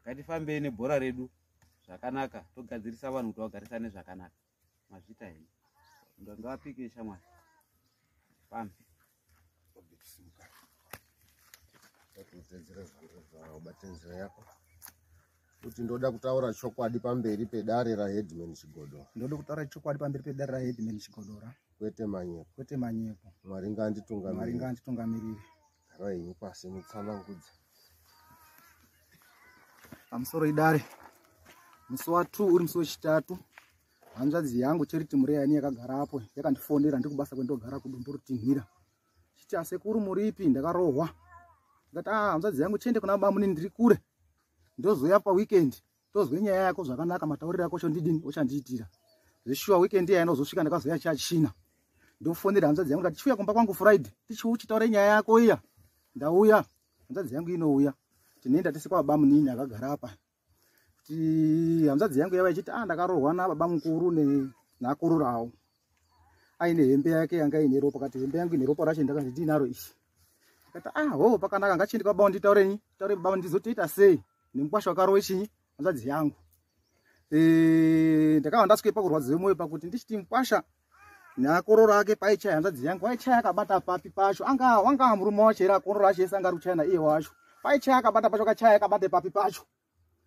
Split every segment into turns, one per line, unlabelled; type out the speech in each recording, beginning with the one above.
Ngatifambei nebhora redu zvakanaka, togadzirisa vanhu kuti vagarisane zvakanaka. Mazvita henyu. Ngavapike shamwari. Fambe.
Ubate nzira yako. Kuti ndoda kutaura chokwadi pamberi pedare raHeadman Chigodora.
Ndoda kutaura chokwadi pamberi pedare raHeadman Chigodora.
Kwete manyepo.
Kwete manyepo.
Mwari ngaanditungamirire.
Mwari ngaanditungamirire.
Garai henyu pasi mutsanangudze.
Pamusoro idare. Musi wa 2 uri musi wechitatu hanzvadzi yangu Charity Mureyani yakagara apo yakandifonera ndiri kubasa kwendogara kudombo rutinhira. Chiti asekuru muripi ndakarohwa. Ndikati ah hanzvadzi yangu chiende kuna bamunini ndiri kure. Ndozouya pa weekend tozwe nyaya yako zvakanaka matauriro ako chondidini ochandiitira. Zveshuwa weekend iya inozosvika ndakazouya chachina. Ndofonera hanzvadzi yangu ndati chiuya kumba kwangu Friday tichiuchitaure nyaya yako iya. Ndauya hanzvadzi yangu inouya. Tinoenda tese kwa bamunini akagara apa. Kuti hanzvadzi yangu yava ichiti ah ndakarohwa nababa mukuru ne nakururawo. Aine hembe yake yanga ine ropa kati hembe yangu ine ropa racho ndakati ndinaro ishi. Ndikati ah ho pakanaka ngachiende kwa baba nditaurenyi taure baba ndizotoita sei nemukwasha wakarowe chinyi hanzvadzi yangu. Ndakava ndasvike pakurwadziwa moyo pakuti ndichiti mukwasha neakororo ake paichaya hanzvadzi yangu aichaya akabata papi pacho anga wanga murume wacho here akororo acho ese anga ari kuchaya naiye wacho paichaya akabata pacho akachaya akabata papi pacho.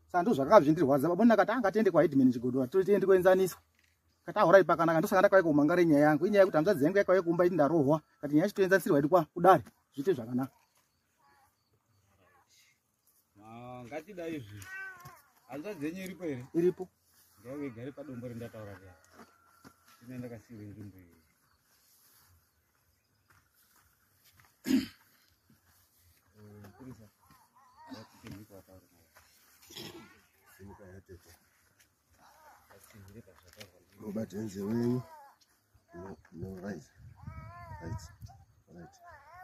Saka ndozvo zvakanga zvindirwadza. Baba ndakati anga tiende kwa Headman Chigodora tiende kuenzaniswa. Kati ahurai pakanaka ndosaka ndakauya kumangara nyaya yangu. Inyaya yekuti hanzvadzi yangu yakauya kumba iti ndarohwa. Kati nyaya chitoenzanisirwa yedu kwa kudare zviite zvakanaka.
Ngatida izvi. Hanzvadzi yenyu iripo here?
Iripo.
Ngaive igare padombo rindataura riya. Ine ndakasiirwa nzvimbo iyi. Mupurisa. Ngatipe mhiko ataure naye.
Simuka yatete. Mubate nzeve yenyu. No, no, right. Right. Right.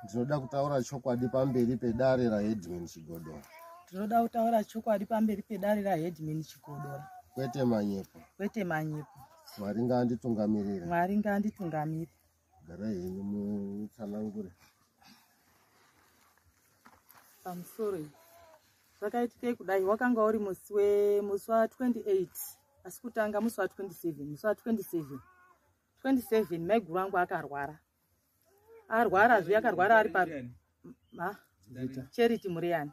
Ndinoda kutaura chokwadi pamberi pedare raHeadman Chigodora.
Ndinoda kutaura chokwadi pamberi pedare raHeadman Chigodora.
Kwete manyepo.
Kwete manyepo.
Mwari ngaanditungamirire.
Mwari ngaanditungamirire.
Garai henyu mutsanangure.
Pamusoro iyi. Zvakaitikei kudai wakanga uri musi wa 28 asi kutanga musi wa 27 musi wa 27 27 maiguru angu akarwara. Arwara zve akarwara ari pa ma Charity Mureyani.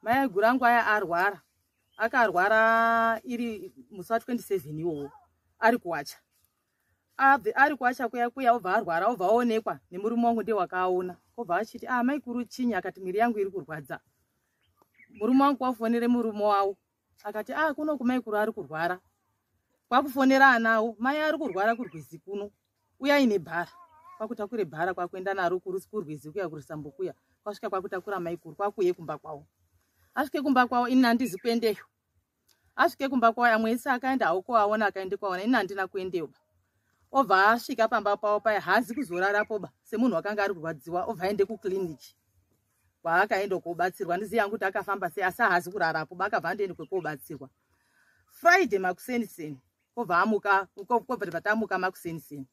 Maiguru angu aya arwara. Akarwara iri musi wa 27 iwowo ari kuwacha. Abve ari kuwacha kuya kuya obva arwara obva aonekwa nemurume wangu ndiye wakaona. Obva achiti ah maiguru chinyi akati mwiri yangu iri kurwadza. Murume wangu wafonere murume wawo akati ah kuno kumaiguru ari kurwara. Kwakufonera anawo mai ari kurwara kurwizi kuno. Uyai nebhara. Kwakutakure bhara kwakuenda naro kurwizi kuya kurisambo kuya. Kwasvika kwakutakura maiguru kwakuye kumba kwawo. Asvike kumba kwawo ini handizi kuendeyo. Asvike kumba kwawo amwe ese akaenda hauko aona akaende kwaona ini handina kuendeyo ba. Obva asvika pamba pawo paya haazi kuzorarapo ba semunhu wakanga ari kurwadziwa obva aende kuclinic. Kwaakaenda kobatsirwa ndiziye hangu kuti akafamba sei asi haazi kurarapo ba akabva andoenda kwekobatsirwa. Friday makuseniseni kobva amuka kobva tamuka makuseniseni.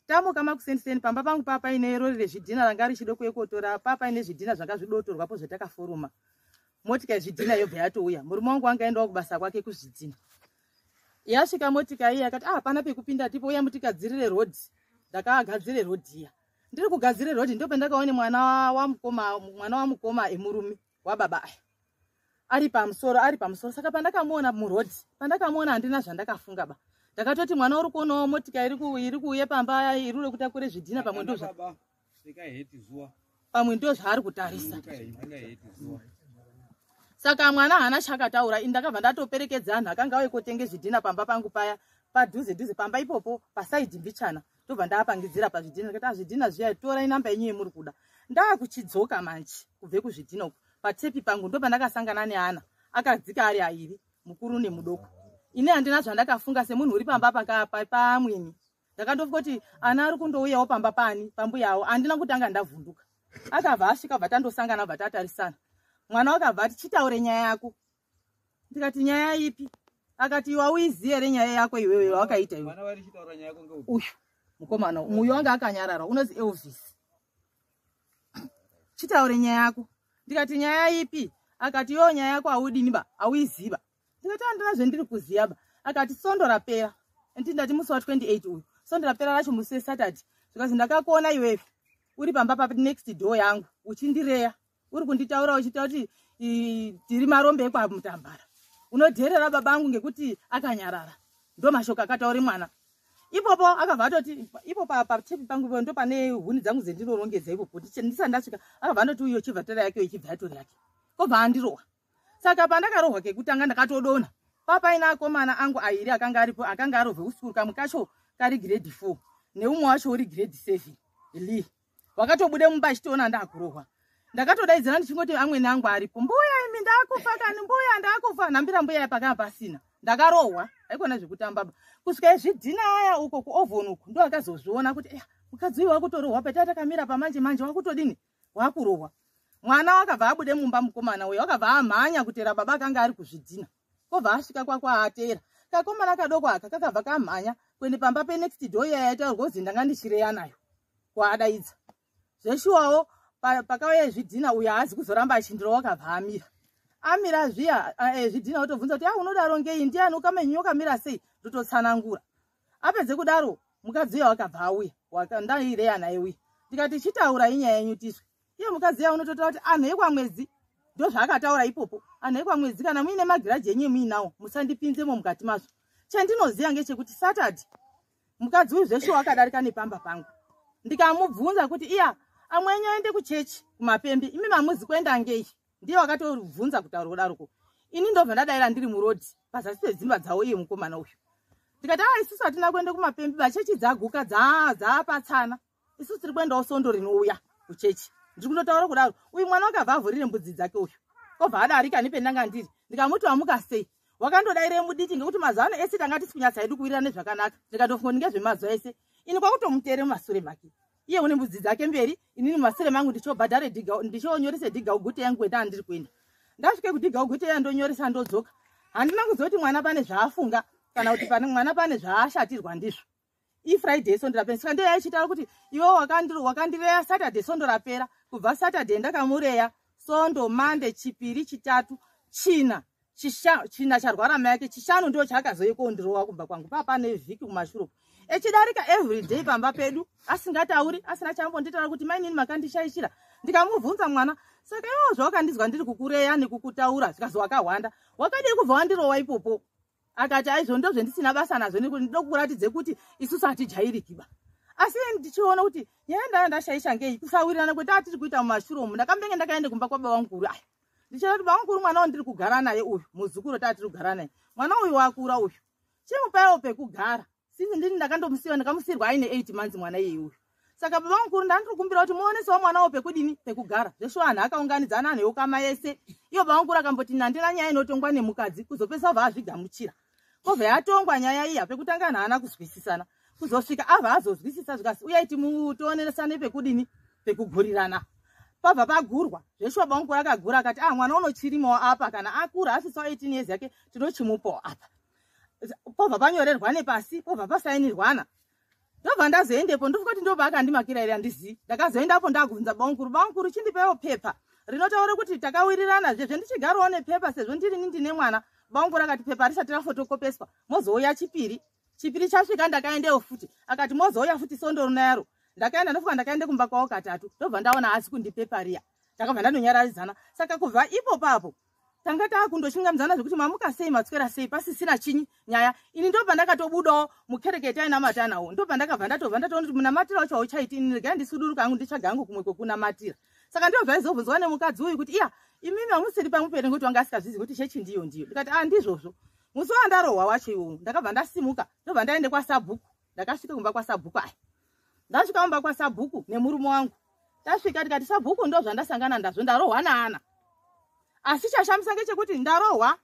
Tamuka makuseniseni pamba pangu papa paine rori rezvidhina ranga richida kuuya kotora papa paine zvidhina zvanga zvidotorwapo zvatakaforoma. Motika yezvidhina yobva yatouya. Murume wangu anga aendawo kubasa kwake kuzvidhina. Yasvika motika iyi akati ah pana pekupinda tipo uya mutigadzirire road. Ndakagadzire road iya. Ndiri kugadzire road ndopandakaone mwana wa mukoma emurume wababa aya. Ari pamusoro ari pamusoro saka pandakamuona muroad pandakamuona handina zvandakafunga ba. Ndakatoti mwana uri kuonawo motika iri kuuya pamba iri kuda kutakure zvidhina pamwe ndo pamwe ndo zvaari kutarisa. Saka mwana haana chakataura ini ndakabva ndatoperekedza anhu akanga auye kotenge zvidhina pamba pangu paya padhuze dhuze pamba ipopo pasaidhi mbichana tobva ndaapangidzira pazvidhina ndikati azvidhina zviya torai namba yenyu yemuri kuda. Ndaakuchidzoka manje kubve kuzvidhina uku patepi pangu ndo pandakasangana neana akadzika ari airi mukuru nemudoko. Ini handina zvandakafunga semunhu uri pamba pamweni. Ndakandofunga kuti ana ari kundouyawo pamba pani pambuyawo handina kutanga ndavhunduka. Akabva asvika bva tandosangana bva tatarisana. Mwana wakabva ati chitaure nyaya yako. Ndikati nyaya ipi? Akati iwe auiziye here nyaya yako iwewe wakaita iwe. Uyu mukomana uyu wanga akanyarara unozi Elvis. Chitaure nyaya yako. Ndikati nyaya ipi? Akati yo nyaya yako audini ba, auiziva. Ndikati handina zvendiri kuziva ba. Akati sondo rapera, andi ndati musi wa 28 uyu, sondo rapera racho musi weSaturday. Zvikazi ndakakuona iwewe uri pamba pa next door yangu uchindireya, uri kunditaura uchitaura kuti tiri marombe ekwaMutambara, unodherera baba angu ngekuti akanyarara. Ndo mashoko akataure mwana ipopo. Akabva atoti ipo pachepi pangu ndo pane huni dzangu dzendinorongedza ipopo, ndisati ndasvika akabva andoti uyo chibva tora yake, ichibva yatori yake, kobva andirohwa. Saka pandakarohwa kekutanga ndakatodona. Papaina akomana angu airi akanga aripo, akanga arovhe kusikuru, kamwe kacho kari grade 4 neumwe wacho uri grade 7 lee. Wakatobude mumba achitoona ndakurohwa. Ndakatodaidzira ndichingoti amweni angu aripo, mbuya imi ndakufa kani, mbuya ndakufa. Nhambira mbuya pakanga pasina. Ndakarohwa aikona zvekutamba ba kusvika ezvidhina aya uko kuovhon uku, ndo akazozviona kuti mukadzi uyu wakutorohwa, peta takamira pamanje manje wakutodini, wakurohwa. Mwana wakabva abude mumba, mukomana uyo wakabva amhanya kutera baba akanga ari kuzvidhina, kobva asvika kwakwaatera. Kakomana kadoko aka kakabva kamhanya kuende pamba penext door iya yaitaurwa kuzi ndanga ndichireya nayo kwaadaidza. Zveshuwawo pakauya zvidhina uyo haazi kuzoramba achindirowa, wakabva amira. Amira zviya zvidhina otobvunza kuti unodaro ngei, ndiani, ukamenyu wakamira sei? Ndototsanangura. Apedze kudaro mukadzi uya wakabva auya, ndaireya naye uya. Ndikati chitaura inyaya yenyu tiswe. Iye mukadzi uya unototaura kuti anhu ekwamwedzi, ndozvaakataura ipopo, anhu ekwamwedzi kana muine magiraji enyu emuinawo musandipinzemo mukati mazvo. Chandinoziva ngechekuti Saturday mukadzi uyu zveshuwa akadarika nepamba pangu. Ndikamubvunza kuti iya amwe enyu aende kuchechi kumapembe, imi mamuzi kuenda ngei? Ndiye wakatobvunza kutaura kudaroko. Ini ndobva ndadaira ndiri murodhi pazasi pedzimba dzavo iye mukomana uyu. Ndikati isusu hatina kuenda kumapembe, vachechi dzaguka dzapatsana, isusu tiri kuendawo sondo rinouya kuchechi. Ndiri kundotaura kudaro uyu mwana wakabva avhurire mbudzi dzake uyu, kobva adarika nependanga ndiri. Ndikamuti wamuka sei? Wakandodaire muditi ngekuti mazuva ano ese tanga tisi kunyatsa hedu kuwirirana nezvakanaka. Ndikatofunga kuti ngezvemazuva ese, ini kwakutomuteere mumasure make, iye une mbudzi dzake mberi, inini mumasure mangu ndichobhadhare dhiga, ndichonyorese dhiga ugute yangu kwenda ndiri kuenda. Ndasvike kudhiga ugute ya ndonyoresa ndodzoka. Handina kuziva kuti mwana pane zvaafunga kana kuti pane mwana pane zvaashatirwa ndizvo. IFriday sondo rapera, saka ndiyo yaichitaura kuti iwe wakandireya Saturday sondo rapera. Kubva Saturday ndakamureya sondo, Monday, Chipiri, Chitatu, China, China charwara mai yake, Chishanu ndo chaakazouye kondirowa kumba kwangu. Papa nevhiki kumashure echidarika everyday pamba pedu asingatauri, asina chambonditaura kuti mainini makandishaishira. Ndikamubvunza mwana, saka iwo zvawakandizwa ndiri kukureya nekukutaura zvikazi wakahwanda, wakadii kubva wandirowa ipopo? Akati aizvo ndozvendisina basa nazvo, nekuti ndinoda kukuratidze kuti isusu hatijairikiba. Asi ndichiona kuti nyaya ndaya ndashaisha ngei kusawirirana kwetaa tiri kuita mumashure umu. Ndakambenge ndakaende kumba kwababa vangu aya ndichida kuti baba mukuru, mwana wandiri kugara naye uyu muzukuru taa tiri kugara naye, mwana uyu wakura uyu, chimupaiwo pekugara, sinzi ndini ndakandomusiwa, ndakamusirwa aine 8 months mwana iyeye uyu. Saka baba mukuru ndandiri kumbira kuti muonesewo mwana wo pekudini, pekugara. Zveshuwa anhu akaunganidzana, anhu eukama yese. Iyo baba mukuru akamboti handina nyaya inotongwa nemukadzi, kuzopesa obva azvigamuchira, kobva yatongwa nyaya iya. Pekutanga anhu haana kuzwisisana, kuzosvika abva azozwisisa, zvikasi uyai tioneresane pekudini, pekugurirana. Pabva pagurwa. Zveshuwa baba mukuru akagura akati mwana unochirimawo apa, kana akura asvitsawo 18 years yake tinochimupawo apa. Pobva panyorerwa nepasi, pobva pasainirwana. Ndobva ndazoendepo, ndofunga kuti ndobva akandimakira here, handizivi. Ndakazoendapo ndakubvunza baba mukuru, baba mukuru chindipaiwo pepa rinotaura kuti takawirirana zvezve, ndichigarawo nepepa sezvo ndirini ndine mwana. Baba mukuru akati pepa risati rafotokopeswa, mozouya Chipiri. Chipiri chasvika ndakaendewo futi, akati mozouya futi sondo rinayaro. Ndakaenda, ndofunga ndakaende kumba kwavo katatu, ndobva ndaona asi kundipepa riya. Ndakabva ndandonyararidzana. Saka kubva ipo papo tanga taakundochingamizana zvekuti mamuka sei, matswera sei, pasisina chinyi nyaya. Ini ndobva ndakatobudawo mukereke tainamata nawo, ndobva ndakabva ndatobva ndatoona kuti munamatira wacho hauchaiti, ini regai ndisuduruka hangu nditsvaga hangu kumwe kwekunamatira. Saka ndizvo zvaizobvunzwa nemukadzi uyu kuti iya imimi hamusiri pamupere, ngekuti wanga asikazvizivi kuti chechi ndiyo ndiyo. Ndikati ndizvozvo. Musi wandarohwa wacho iwowo ndakabva ndasimuka, ndobva ndaende kwasabhuku. Ndakasvika kumba kwasabhuku aya, ndasvika kumba kwasabhuku nemurume wangu. Tasvika tikati sabhuku, ndo zvandasangana ndazvo, ndarohwa naana. Asi chashamisa ngechekuti ndarohwa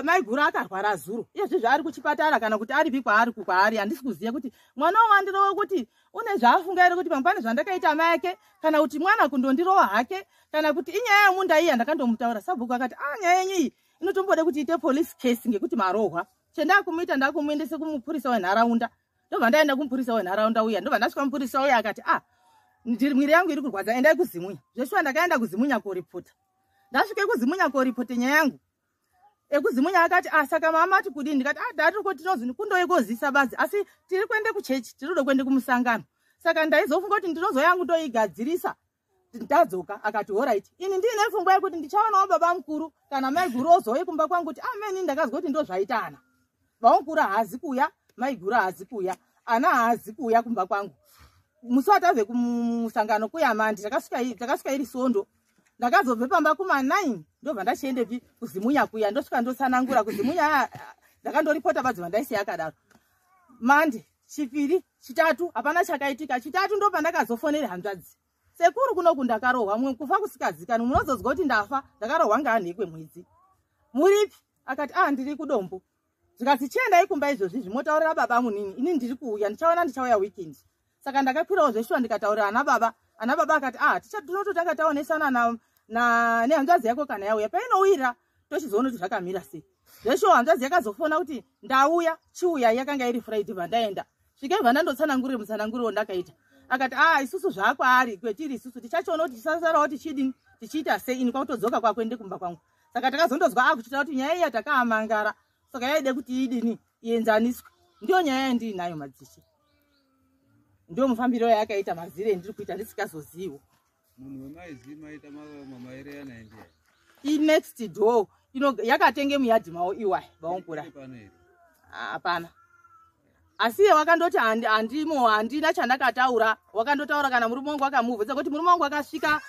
maiguru akarwara zuro, iyezvi zvaari kuchipatara kana kuti aripi kwaari kwaari handisi kuziva kuti mwana wandirowa kuti une zvaafunga here, kuti pamwe pane zvandakaita mai ake, kana kuti mwana kundondirowa hake, kana kuti inyaya yemunda iya ndakandomutaura. Sabhuku akati nyaya yenyu iyi inotomboda kuti ite police case ngekuti marohwa. Chendakumuita ndakumuendese kumupurisa wenharaunda. Ndobva ndaenda kumupurisa wenharaunda uya, ndobva ndasvika mupurisa uya akati mwiri yangu iri kurwadza, endai kuZimunya. Zveshuwa ndakaenda kuZimunya koripota. Ndasvike kuZimunya koripote nyaya yangu. EkuZimunya akati, ah, saka mama ati kudini? Ndikati, ah, dati ko tinozi kundoikozisa badzi, asi tiri kuende kuchechi, tiri kuda kuende kumusangano. Saka ndaizofunga kuti ndinozo yangu ndoigadzirisa ndadzoka. Akati horaiti. Ini ndiine pfungwa yekuti ndichaonawo baba mukuru kana maiguru ozouye kumba kwangu kuti ameni, ndakazwa kuti ndozvaita ana. Baba mukuru haazi kuuya, maiguru haazi kuuya, ana haazi kuuya kumba kwangu. Musi watabve kumusangano kuya mandi, takasvika iri sondo. Ndakazobve pamba kuma 9 ndobva ndachiendepi kuZimunya kuya, ndosvika ndotsanangura kuZimunya. Ndakandoripota badzi vandaisiya akadaro. Mandi, Chipiri, Chitatu hapana chakaitika. Chitatu ndo pandakazofonera hanzvadzi. Sekuru, kunoku ndakarohwa, mumwe kufa kusikazikani, munozozwa kuti ndafa, ndakarohwa ngaanhekwe mwedzi. Muripi? Akati, ah, ndiri kuDombo. Zvikati, chiendai kumba izvozvi, zvimotaurira baba munini, ini ndiri kuuya, ndichaona, ndichauya weekend. Saka ndakakwirawo zveshuwa ndikataurira ana baba. Ana baba akati, ah, tinototanga taonesana nehanzvadzi yako kana yauya, painowira tochizoona kuti zvakamira sei. Zveshuwa hanzvadzi yakazofona kuti ndauya, chiuya. Yakanga iri Friday vandaenda. Svikei vandandotsanangurire mutsananguriro ndakaita. Akati, ah, isusu zvaakwaari kwetiri, isusu tichachiona kuti tisasarawo tichidini, tichiita sei. Ini kwakutodzoka kwakuende kumba kwangu. Saka takazondozwa akuchitaura kuti nyaya iya takaamangara, saka yaide kuti idini, ienzaniswe. Ndiyo nyaya yandiinayo madzishe, ndiyo mufambiro yakaita, mazire endiri kuita ndisikazozivo.
Munhu wemaizi maita mamaereyana ndiye?
Inext door ino yakatenge muyadhi mavo iwai vaongura.
Pano here?
Hapana, asi iye wakandoti handimo, handina chandakataura. Wakandotaura kana murume wangu akamubvunza kuti murume wangu akasvika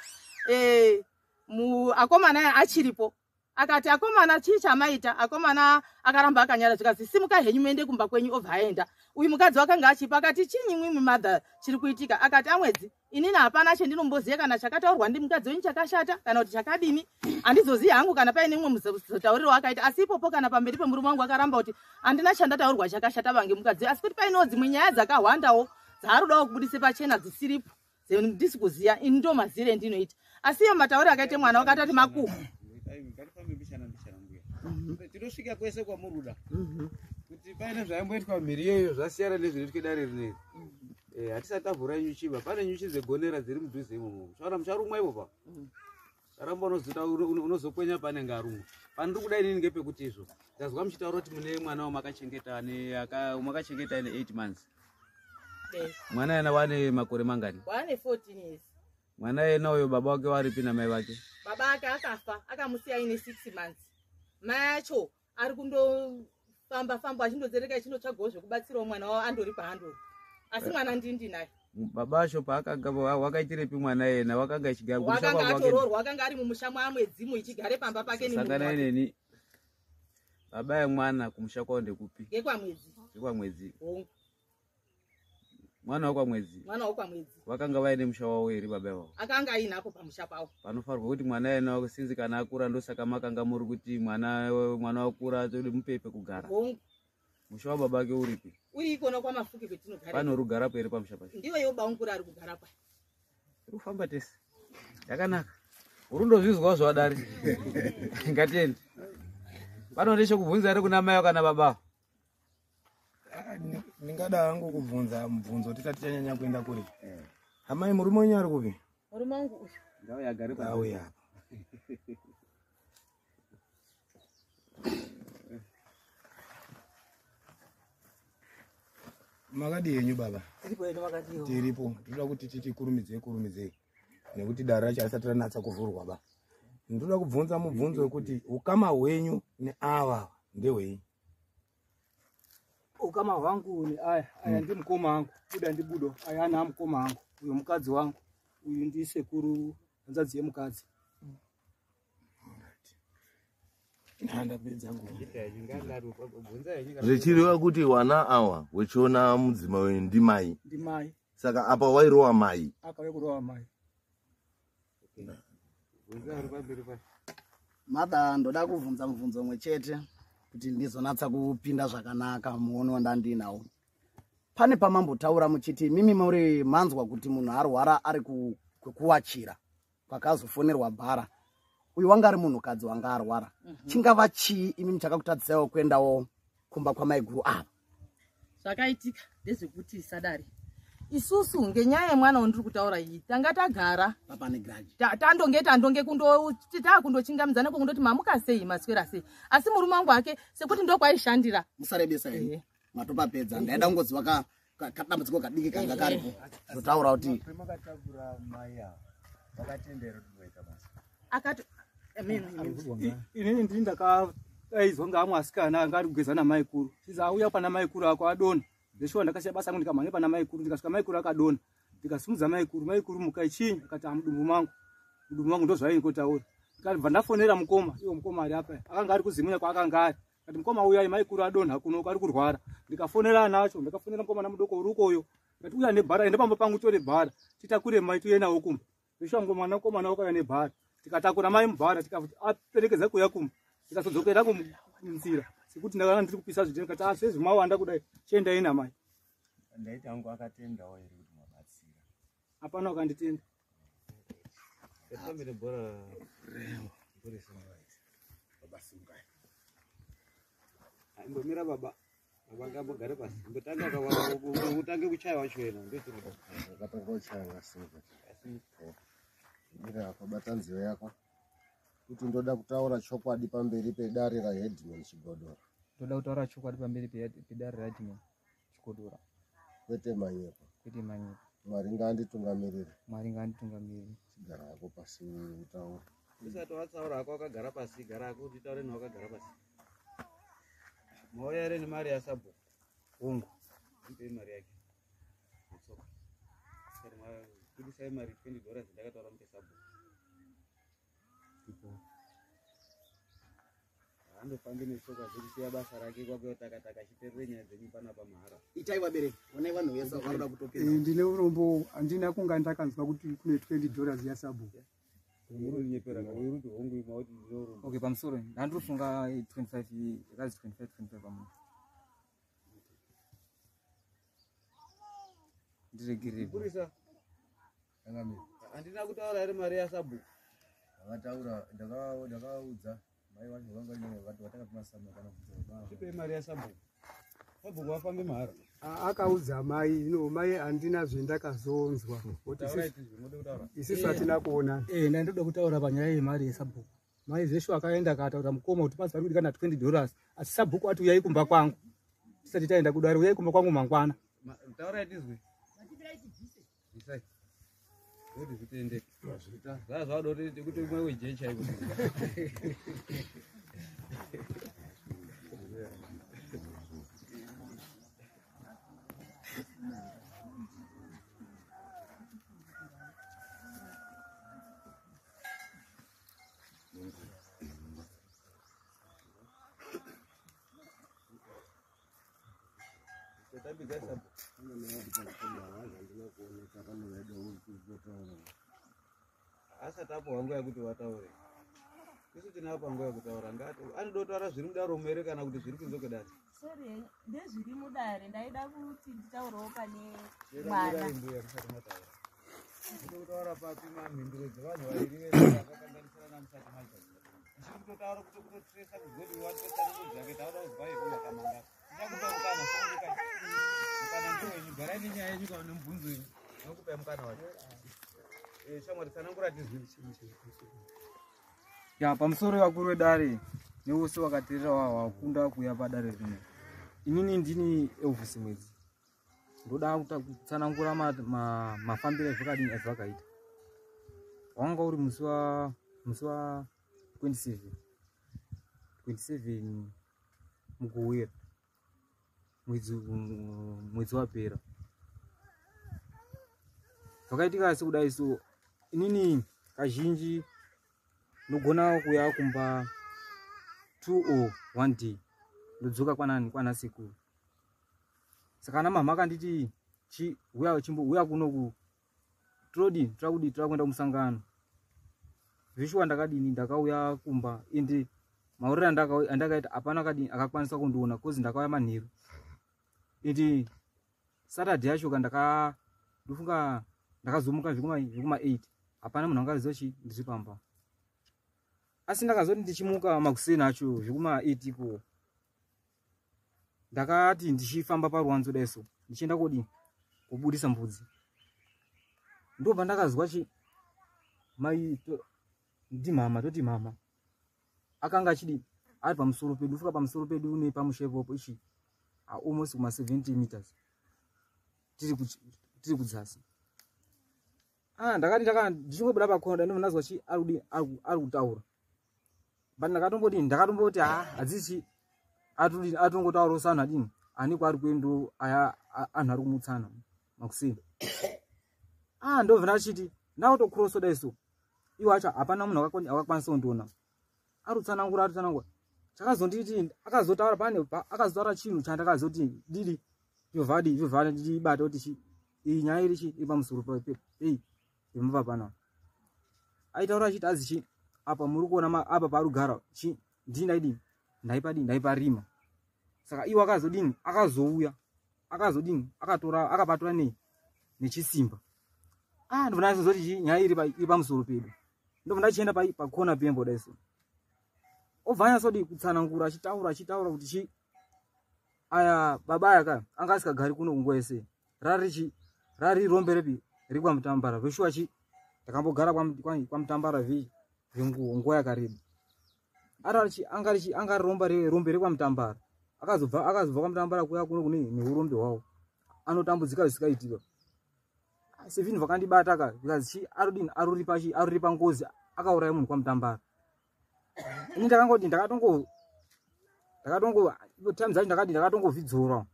akomana aya achiripo. Akati, akomana, chii chamaita? Akomana akaramba akanyara. Zvikanzi, simuka henyu muende kumba kwenyu. Obva aenda. Uyu mukadzi wakanga achipa. Akati, chinyi mwimwi madha chiri kuitika? Akati, amwedzi, inini hapana chendinomboziva kana chakataurwa ndimukadzi wenyu chakashata kana kuti chakadini, handizozivi hangu kana paine mumwe muzotauriro wakaita. Asi ipopo kana pamberi pemurume wangu akaramba kuti handina chandataurwa chakashata vange mukadzi, asi kuti painewo dzimwe nyaya dzakahwandawo dzaarudawo kubudise pachena dzisiripo, ndisi kuziya. Ini ndo mazire endinoita, asi iyo matauriro akaite mwana wakatati makuhwa.
Ngatifambe mbichana mbichana mbuya, tinosvika kwese kwamuruda. Kuti paine zvaimboitwa mhiri iyoyo zvasiyana nezvinoitwa dare rineri. Hatisati tavhura nyuchiba, pane nyuchi dzegonera dziri mudhuze imomo. Muchaona mucharumwa ipo pa karamba unozokwenya panenge arumwa. Pandiri kuda inini ngepekuti izvo ndazwa muchitaura kuti mune mwana wamakachengeta makachengeta ane 8 months. Mwana yena wane makore mangani?
Wane 14 years.
Mwana yena uyo baba wake waripi namai vake?
Baba ake akafa, akamusiya aine 6 months. Mai acho ari kundofamba famba achindozereka, achindotsvagawo zvekubatsirawo mwana wavo, andori paandori, asi mwana ndindi naye.
Baba acho paakanga wakaitirepi mwana yena? Wakanga achigara kumusha
Wakanga
kwavo wake?
Atororwa, wakanga ari mumusha mwamwedzimu, ichigare pamba pake nemurume
Sangana
wake.
Ineni baba yemwana kumusha kwavo ndekupi?
Ngekwamwedzi.
Ngekwamwedzi?
Hongu.
Mwana wakwamwedzi?
Mwana wokwamwedzi.
Vakanga vaine musha wavo here baba ivavo?
Akanga ainapo pamusha pavo.
Panofanirwa kuti mwana yena sinzi kana akura, ndosaka makanga muri kuti mwana wakura tode mupepe kugara.
Hongu.
Musha wababa ake uripi?
Uri ikona kwamafuki kwetinogara.
Pane rugarapo here pamusha pacho?
Ndiyo yobaungura ari kugara pa.
Tiri kufamba tese yakanaka. Uri ndozvizwawo zvadari, ngatiende pano. Ndechekubvunza here kuna mai kana baba?
Ah, ndingada hangu kubvunza mubvunzo tisati tanyanya kuenda kure. Amai, murume wenyu ari kupi?
Murume wangu uyu.
Ngauya agare.
Auya apa. Makadi henyu baba?
Tiripo hedu, makadiwo?
Tiripo. Toda kuti titi kurumidzei kurumidzei nekuti dare racho harisati ranatsa kuvhurwa ba. Ndoda kubvunza mubvunzo wekuti ukama hwenyu neava ndehwei?
Ukama hwangu neaya, aya ndi mukoma wangu, buda ndibudo, aya ana mukoma wangu, uyu mukadzi wangu, uyu ndi sekuru hanzvadzi yemukadzi.
Ndapedza nguva.
Zvichireva kuti wana awa wechiona mudzimai wenyu ndimai?
Ndimai.
Saka apa wairowa mai?
Akauya kurova mai.
Mother, ndoda kubvunza mubvunzo umwe chete kuti ndizonatsa kupinda zvakanaka muono wandandinawo. Pane pamambotaura muchiti mimi muri manzwa kuti munhu arwara ari kwekuwachira, kwakazofonerwa bhara. Uyu wanga ari munhukadzi wanga arwara. Chingava chii imi muchakakutadzisaiwo kuendawo kumba kwamaiguru ava?
Zvakaitika ndezvekuti, sadare, Isusu ngenyaya yemwana wandiri kutaura iyi tanga tagara tandonge tandonge taakundochingamidza nekundoti mamuka sei maswera sei, asi murume wangu ake sekuti ndokwaishandira.
Musarebesa henyu, matopapedza. Ndaida kungoziva kadambudziko kadiki kanga karipo. Ndotaura kuti
akati
inini ndini ndakadaizwa ngaamwe asikana anga ari kugeza namaikuru, chizi auya pana maikuru ako adona. Ndeshuwa ndakasiya basa rangu ndikamhanya pana maikuru, ndikasvika maikuru akadona, ndikasimudza maikuru, maikuru mukai chinyi, akati mudumbu mangu, mudumbu mangu ndozvaingotaura. Ndikabva ndafonera mukoma, iwo mukoma ari apa akanga ari kuzimunya kwaakanga ari, akati mukoma uyai maikuru adonha kuno ari kurwara. Ndikafonera anacho, ndikafonera mukomana mudoko uri ukoyo, ndikati uya nebhara, enda pamba pangu tore bhara titakure mai tuye nawo kumba. Ndeshuwa mukomana wakauya nebhara, tikatakura mai mubhara, tikaperekedza kuuya kumba, tikazodzokera kunzira sekuti ndakanga ndiri kupisa zvidhina, ndikati sezvi mawanda kudai chiendai namai.
Ndaiti hangu akatendawo here kuti mabatsira?
Hapana wakanditenda.
Imbomira baba, baba ngambogare pasi, imbotanga utange kuchaya wacho wena.
Akatanga kuchaya ngasimuka. Mira apa, bata nzeve yako. Kuti ndoda kutaura chokwadi pamberi pedare raHeadman Chigodora.
Ndoda kutaura chokwadi pamberi pedare raHeadman Chigodora.
Kwete manyepo.
Kwete manyepo.
Mwari ngaanditungamirire.
Mwari ngaanditungamirire.
Chigara hako pasi utaure.
Usati watsaura hako wakagara pasi, gara hako utitaure newe wakagara pasi. Mauya here nemari yasabhuku?
Hongu.
Mupei mari yake. Netsoka. Budisai mari $20 ndakataura mupe sabhuku. Andofambi netsoka dzekusiya basa rake kwakuyotaka-taka chiterere nyaya dzenyu panapa mahara.
Itai vabereki, onai vanhu vese vanoda kutopinda.
Ndine urombo, handina kunga ndakanzwa kuti kune $20 yasabhuku.
Okay, pamusoro ndandirofunga 25 yakazi 25 25 pamunhu. Ndiregerere.
Mupurisa. Handina kutaura here mari yasabhuku?
Ndakataura, ndakaudza mai vacho vanga ine vati vatakapima sama kana kubvunza baba.
Tipei mari yasabhuku. Sabhuku vafambe mahara.
Akaudza mai, ino mai handina zvendakazonzwa. Isusu hatina kuonana.
Ndandoda kutaura panyaya yemari yesabhuku. Mai zveshu akaenda akataura mukoma kuti pasi pari kudikana $20, asi sabhuku ati uyai kumba kwangu. Tisati taenda kudare, uyai kumba kwangu mangwana.
Taurai tizwe. Isai. Kuti zvitendeke. Zvazvauda kuti umwe wejecha iko. Asati apo nguva yekuti vataure. Isu tinapa nguva yekutaura. Anoda kutaura zviri mudare umu here kana kuti zviri kunze kwedare?
Sorry, ndezviri mudare. Ndaida kuti nditaurewo pane mwana.
Mbuya musati mataura. Ndinoda kutaura papi mamhinduro dzevanhu vaviri vese vakakanganisirana musati maita. Ndichiri kutotaura kuti kutotresa kugoti watotsanangudza yake tauda kuzwa yekuya kamanga. Ndichakupa mukana, sunungukai. Mukana ndewenyu, garai nenyaya yenyu kana nemubvunzo wenyu. Ndinokupai mukana wacho. Shamwari, tsanangura tizwe.
Ya, pamusoro vakuru vedare nevose vakateerera wakunda kuuya padare rino. Inini ndini Elvis Mwedzi. Ndoda kutsanangura mafambiro ezvakadini azvakaita. Wanga uri musi wa 27. 27 Mukuwira. Mwedzi wapera. Zvakaitika sekudai so inini kazhinji ndogona kuuya kumba 2 or 1 day ndodzoka kwanani kwana sekuru. Saka ana mama akanditi huya kunoku trodini trakudi trakuenda kumusangano. Zveshuwa ndakadini ndakauya kumba ende mauriro andakaita hapana kadini akakwanisa kundiona cause ndakauya manheru. Ende Saturday yacho ka ndofunga ndakazomuka zvekuma 8 hapana munhu angaziva chi ndiri pamba. Asi ndakazoti ndichimuka makuseni acho zvekuma 8 iko ndakati ndichifamba paruwanzo dai so ndichienda kodi Wobudisa mbudzi. Ndobva ndakazwa chi mai ndimama toti mama akanga achidi ari pamusoro pedu fuka pamusoro pedu nepamusha ipopo ichi almost kuma 70 meters tiri kudzasi. Ah, ndakati ndaka ndichingobuda pakona ndinobva ndazwa chi ari ari kutaura, but ndakatombodini, ndakatomboti ha hadzichi atodini, atongotaurawo sanhu adini ani kwaari kuendo aya anhu ari kumutsana makuseni. Ah, ndobva ndachiti ndakutokuroso dai so iwo acho hapana munhu akakwanisa kundiona. Arutsanangura, arutsanangura, chakazonditi akazotaura pane akazotaura chinhu chandakazoti didi yovhadi yovhadi ndibata kuti chi iyi nyaya iri chi iri pamusoro pei pemumba panapa. Aitaura achiti azi chi apa muri kuona apa parugara chi ndii ndaidini ndaipadini ndaiparima. Saka iwo akazodini akazouya akazodini akatora akapatora nei nechisimba. Ah, ndobva ndazozoti chi nyaya iri pamusoro pedu. Ndobva ndachienda pakona pembo dai so obva anyatsodi kutsanangura achitaura achitaura kuti chi aya baba aya ka anga asikagari kuno kunguva yese rari chi rari rombe repi rikwamutambara veshuwa chi takambogara kwamutambara venguva yakareba. Arari angari chi angari romba rombe rekwamutambara akazobva akazobva kwamutambara kuya kuno kune neurombe hwawo anotambudzika zvisikaitika. Sevinhu vakandibata ka because chi arudini aruripa chi aruripa ngozi akauraya munhu kwamutambara. Ini ndakangoti ndakatongo ndakatongo time dzacho ndakati ndakatongovhidzora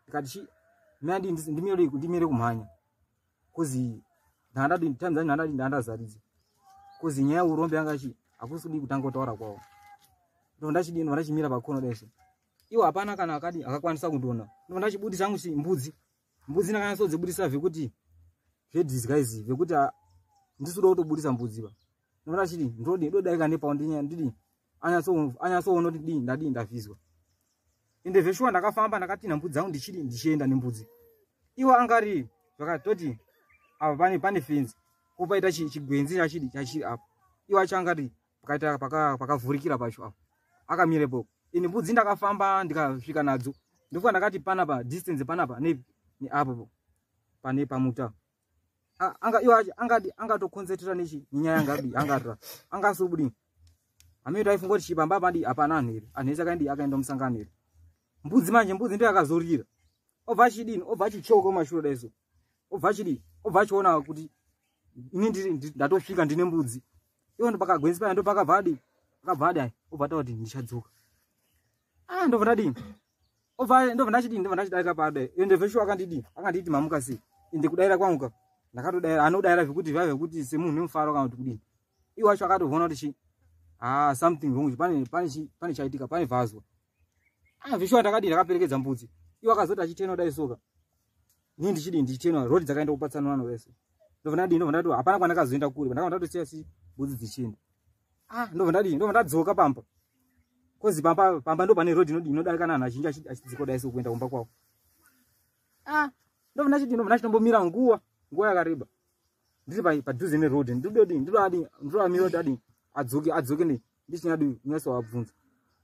ndikati chi mina ndimire ndimire kumhanya kozi ndandadi time dzacho ndandadi ndandazaridza kozi nyaya yeurombe yanga chi hakusi kudi kutanga kutaura kwawo. Ndo ndachidini ndo ndachimira pakona dai so iwo hapana kana akadi akakwanisa kundiona. Ndo ndachibudisa hangu chi mbudzi mbudzi ndakanyatsodzibudisa zvekuti zvedisguise zvekuti ndisuda kutobudisa mbudzi pa. Ndo ndachiti ndodi ndodaika nepawo ndidi anyatsoona kuti dii ndadii ndavhizwa. Ende zveshuwa ndakafamba ndakatinha mbudzi dzangu ndichidi ndichienda nembudzi. Iwo angari zvakatoti apa pane pane fenzi kopaita chigwenzi chachidi chachiri apo. Iwo acho angari pakaita pakavhurikira pacho apo akamirepo. Ende mbudzi ndakafamba ndikasvika nadzo ndofuka ndakati panapa distance panapa neapo pane pamuta anga iwo acho angadi angatokonzetera nechi nenyaya angadi angarira angasobudi amene taifunga kuti chipamba padi hapana anhu here anhu ese akaenda akaenda musangano here. Mbudzi manje mbudzi ndiyo yakazorira obva achidini obva achicheuka kumashure dai so obva achidini obva achiona kuti ini ndiri ndatosvika ndine mbudzi. Iwo ndo pakagwenzi paya ndo pakabva adi akabva adi obva ataura kuti ndichadzoka. Ah, ndobva ndadini obva ndobva ndachidini ndobva ndachidarika padai ende veshuwa akandidini akanditi mamuka sei ende kudaira kwangu ka ndakatodaira anodaira zvekuti zvaiva zvekuti semunhu nemufaro kana kuti kudini. Iwo acho akatoona kuti chi ah something wrong pane pane chi pane chaitika pane vhazwa. Ah, veshuwa ndakadini ndakaperekedza mbudzi. Iwo akazoti achitena kudai soka ini ndichidini ndichitena rodi dzakaenda kupatsanurana vese. Ndobva ndadini ndobva ndati hapana kwandakazoenda kure ndakabva ndatosiya si mbudzi dzichienda. Ah, ndobva ndadini ndobva ndadzoka pamba kozi pamba pamba ndo pane rodi inodi inodarika naanhu azhinji achidzika kudai so kuenda kumba kwavo. Ah, ndobva ndachidini ndobva ndachitombomira nguva nguva yakareba ndiri padhuze neroad ndidodi ndidadi ndidamira kuti adini adzoke adzoke ne ndichinyadi nyatso wabvunza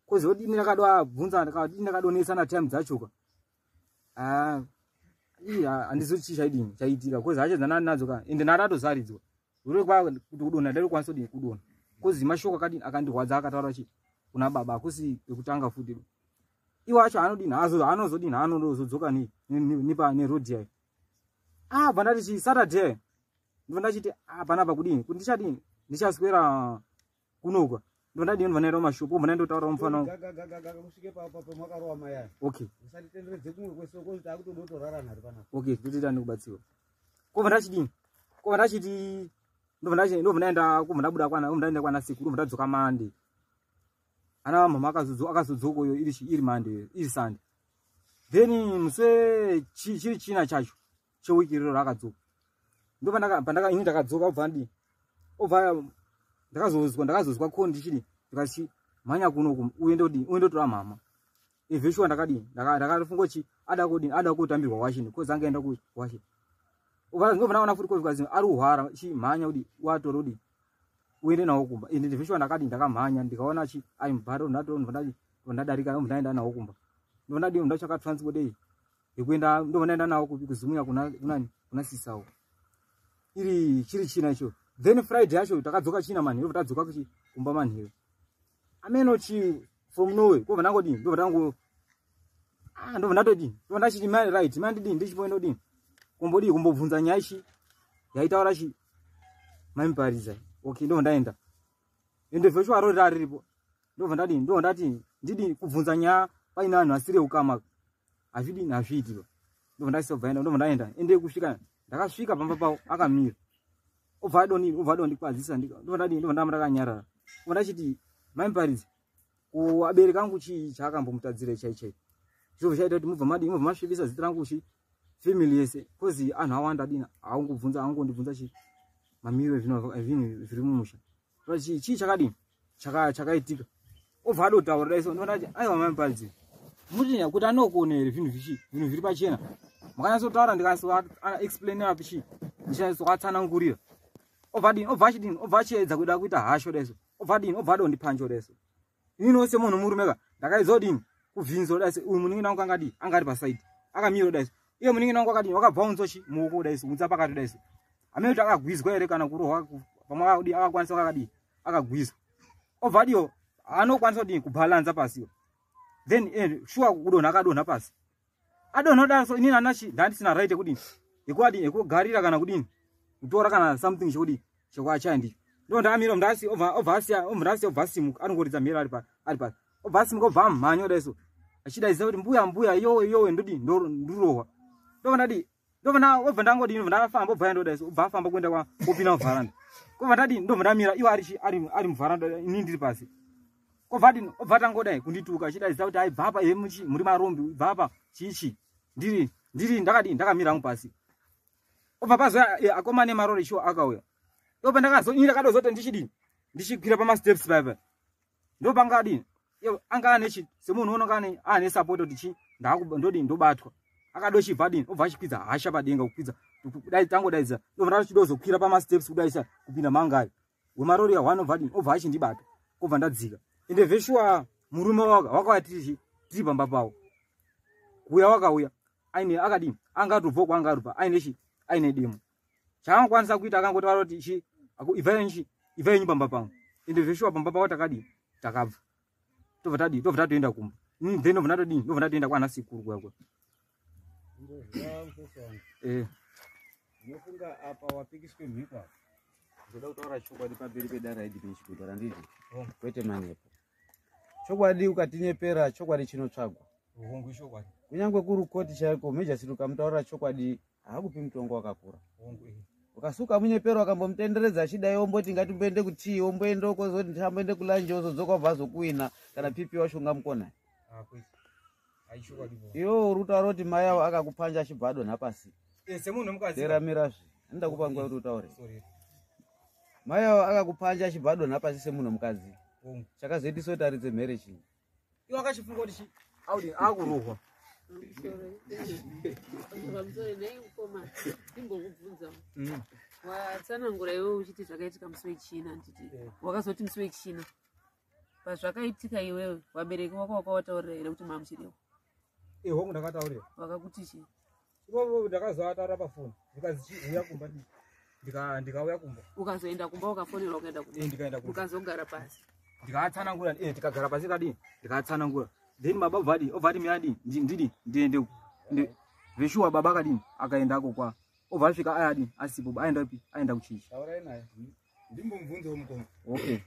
kozi odini ndakadovabvunza ndakadini ndakadonetsana time dzacho ka. Ah, ii handizivi chii chaidini chaitika kozi hacho dzanani nadzo ka ende ndatozaridzwa uri kwa kuti kudonha ndaikwanisa kudini kudonha kozi mashoko akadini akandirwadza akataura chi kuna baba hakusi ekutanga futi. Iwo acho anodini anozodini anozodzoka nipa neroad yayo. Ah, bva ndati chi Saturday ndobva ndachiti ah panapa kudini kuti ndichadini ndichaswera kunokwa. Ndobva ndadini ndobva ndaenda kumashopu obva ndaendotaura mufana wangu.
Kusvike pamwakarowa mai aya.
Okay.
Usatitenderedze kumwe kwese uko kuti takutoda kutorara nhari panapa.
Okay, totoita nekubatsirwa. Kobva ndachidini kobva ndachiti ndobva ndaenda kubva ndabuda kwana ndobva ndaenda kwana sekuru ndobva ndadzoka Monday. Ana mama akazodzoka iyo iri iri Monday iri Sunday. Then musi chiri china chacho chewiki rero rakadzoka. Ndobva pandaka ini ndakadzoka obva ndii obva ndakazozwa ndakazozwa ko ndichidi ndikati mhanya kuno uende kudini uende kutora mama. Eventually ndakadini ndakafunga kuti ada kudini ada kutambirwa washini kozi angaenda ku washini. Ubva ndobva ndaona futi kozi kazi ari kuhwara chi mhanya kudi watore kudi uende nawo kumba. Ende eventually ndakadini ndakamhanya ndikaona chi ari mubharo ndato ndobva ndadarika ndobva ndaenda nawo kumba. Ndobva ndadini ndatsvaka transport ei yekuenda ndobva ndaenda nawo kuZimunya kuna kunani kuna sisawo iri chiri china icho. Then Friday yacho takadzoka china manheru, tadzoka kuchi kumba manheru ameno chi from nowhere kobva ndangodini, ndobva ndango ah, ndobva ndatodini, ndobva ndachiti mai right mai ndidini, ndichipoenda kudini kumbodii kumbobvunza nyaya ichi yaitaura chi maimuparidza. Okay, ndobva ndaenda ende vheshuwa rori rariripo, ndobva ndadini, ndobva ndati ndidi kubvunza nyaya paine vanhu vasiri ukama hazvidini hazviitiwa. Ndobva ndasibva ndobva ndaenda ende kusvika ndakasvika pamba pavo akamira, obva adoni obva adondikwazisa, ndobva ndadini, ndobva ndamba ndakanyarara, ndobva ndachiti maimuparidzi kuabereki angu chii chaakambomutadzira chai chai zvobva chaita kuti mubva madii mubva masvibisa zita rangu chi family yese, kozi anhu awanda adini aungobvunza aungondibvunza chi mamiriro ezvinhu zviri mumusha chii chakadini chakaitika. Obva adotaura dai so ndobva ndati aiwa maimuparidzi muti kuti anokona here zvinhu zvichi zvinhu zviri pachena makanyatsotaura ndikanyatsoexplainira pichi ndichanyatsokatsanangurira. Obva adini obva achidini obva achiedza kuda kuita hasho dai so obva adini obva adondipanja dai so. Inini semunhu murume ka ndakaedza kudini kubvinza dai so uyu munin'ina wangu angadii anga ari pasaidi akamira dai so iye munin'ina wangu akadini wakabvaunzwa chi muoko dai so unza pakati dai so amene kuti akagwizwa here kana kurohwa pamwe akadii akakwanisa akadii akagwizwa obva adiyo anokwanisa kudini kubhalanza pasiyo then shuwa kudonha akadonha pasi adonha dai so inini anachi ndandisina right yekudini yekuadini yekugarira kana kudini kutora kana something chekudini chekuachaya ndicho ndo ndakamira ndasi obva obva asiya obva ndasiya obva asimuka anongoridza mhere ari pa ari pasi obva asimuka obva amhanya dai so achidaidza kuti mbuya mbuya yowe yowe ndodini ndirohwa ndobva ndadii ndobva obva ndangodini ndobva ndafamba obva yandodai so obva afamba kuenda kwa kopinda muvharanda kobva ndadini ndobva ndamira iwo ari ari ari muvharanda inini ndiri pasi kobva adini obva tangodai kundituka achidaidza kuti aibva apa iye muchi muri marombi ibva apa chichi ndiri ndiri ndakadini ndakamira hangu pasi obva pazo akomana emarori shuwa akauya ndobva ndakazo ini ndakadozoti ndichidini ndichikwira pamasteps paipa ndopanga adini anga ane chi semunhu unonga ane ane support kuti chi ndodini ndobatwa akadochibva adini obva achikwidza hasha padenga kukwidza dai tangodaidza ndobva ndachidozokwira pamasteps kudaisa kupinda mangari wemarori ya one obva adini obva achindibata kobva ndadzika ende veshuwa murume wakauya tiri tiri pamba pawo kuuya wakauya aine akadini anga atobva kwaanga arubva aine chi aine demo chaangakwanisa kuita akangotaura kuti chi ibva chi ibva yenyu pamba pangu ende zveshuwa pamba pavo takadini takabva tobva tadini tobva tatoenda kumba then ndobva ndatodini ndobva ndatoenda kwana sekuru kuya kuya.
Unofunga apa wapikiswe mhiko apa ndoda kutaura chokwadi pamberi pedare raidhimeni chigunda randiti kwete manyepo. Chokwadi ukatinyepera chokwadi chinotsvagwa. Kunyange kuri koti chaiko mejasiri ukamutaurira chokwadi haakupi mutongo wakakura. Ukasuka munyepero akambomutenderedza achidai omboti ngatimboende kutii omboenda uko zoti ndichamboende kulanje ozodzoka obva azokuwina kana pipi wacho ungamukona. Iwe uri kutaura kuti mai avo akakupanja achibva adonha pasi. Teramirazve anoda kupa nguva kuti utaure. Mai avo akakupanja achibva adonha pasi semunhu mukadzi. Chakazoitisa kuti aridze mhere chii?
Iwe akachifunga kuti chi audi akurohwa.
Pamusoro nhai mukoma, ndimbokubvunza. Watsanangura iwe uchiti zvakaitika musi wechina nditi wakazoti musi wechina pazvakaitika iwewe vabereki wako wakawataurira here kuti mamuchirewo?
Hongu ndakataurira.
Vakakuti chii?
Ivovo ndakazoataura pafoni ndikazi uya kumba ndikauya kumba.
Ukazoenda kumba ukafonerwa ukaenda kumba.
Ndikaenda kumba.
Ukazogara pasi.
Ndikatsanangura tikagara pasi kadini ndikatsanangura. Then baba obva adini obva ati mina adini ndidi ndiende veshuwa baba akadini akaendako kwa obva asvika aya adini asipo aenda kupi aenda kuchichi.
Taurai naye.
Ndimbomubvunzewo mukoma.
Okay.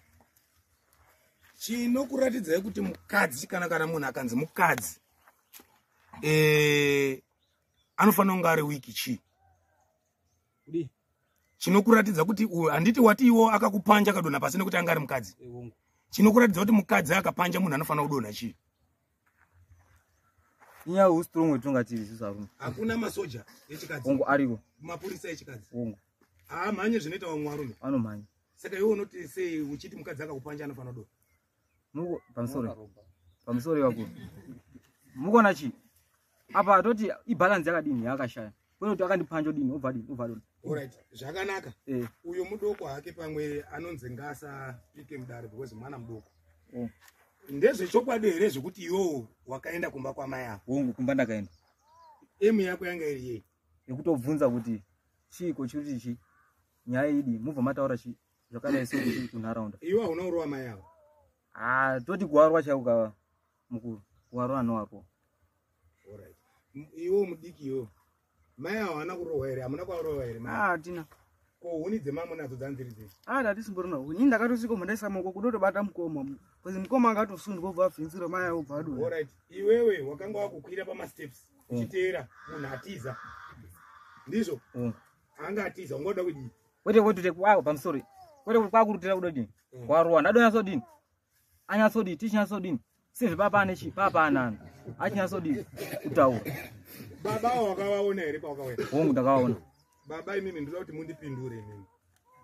Chinokuratidzai kuti mukadzi kana munhu akanzi mukadzi anofanira kunge ari wiki chii? Chinokuratidza kuti handiti wati iwo akakupanja akadonha pasi nekuti anga ari mukadzi. Chinokuratidza kuti mukadzi akapanja munhu anofanira kudonha chii?
Inyaya ustrong wetinga tiri isusu arume.
Hakuna masoja echikadzi.
Hongu ariko.
Mapurisa echikadzi.
Hongu.
Haamhanye zvinoita vamwe varume.
Anomhanya.
Saka iwe unoti sei uchiti mukadzi akakupanja anofanira kudonha?
Muko pamusoro. Pamusoro vakuru. Mukona chi? Apa toti ibalance yakadini yakashaya. Kwete kuti akandipanja odini obva adini obva adini.
Alright, zvakanaka. Uyo mudoko hake pamwe anonzi ngaasapike mudare because mwana mudoko. Ndezvechokwadi here zvekuti iwewo wakaenda kumba kwamai avo?
Hongu, kumba ndakaenda.
Emu yako yanga iri yei?
Yekutobvunza kuti chiiko chiri chi nyaya idi mubva mataura chi zvakadai so kuti kunharaunda.
Iwe hauna kurowa mai avo?
Ah, toti kuwarwa chaiko ka mukuru. Kuwarwa anowarwa.
Alright. Iwe mudiki iwe. Mai avo havana kurohwa here? Hamuna kuvarohwa here mai?
Ah, hatina.
Ko huni dzemamunadzo dzanziri dzei?
Ah, ndatisimborina huni. Ini ndakatosvika mandaisa maoko kudotobata mukoma. Because mukoma akatosundwa obva abvinzira mai avo obva adonha.
Alright. Iwewe wakanga wakukwira pamasteps uchiteera munhu atiza. Ndizvo? Anga atiza ungoda kudii?
Kwete kwete kwako pamusoro. Kwete kwakurutira kudodini. Kwarowa ndadonyatsodini. Anyatsodii tichinyatsodini. Sezvo papa ane chi papa anani. Achinyatsodii kutaura.
Baba avo wakavaona here pawakauya?
Hongu ndakaona.
Baba imimi ndinoda kuti mundipindure imimi.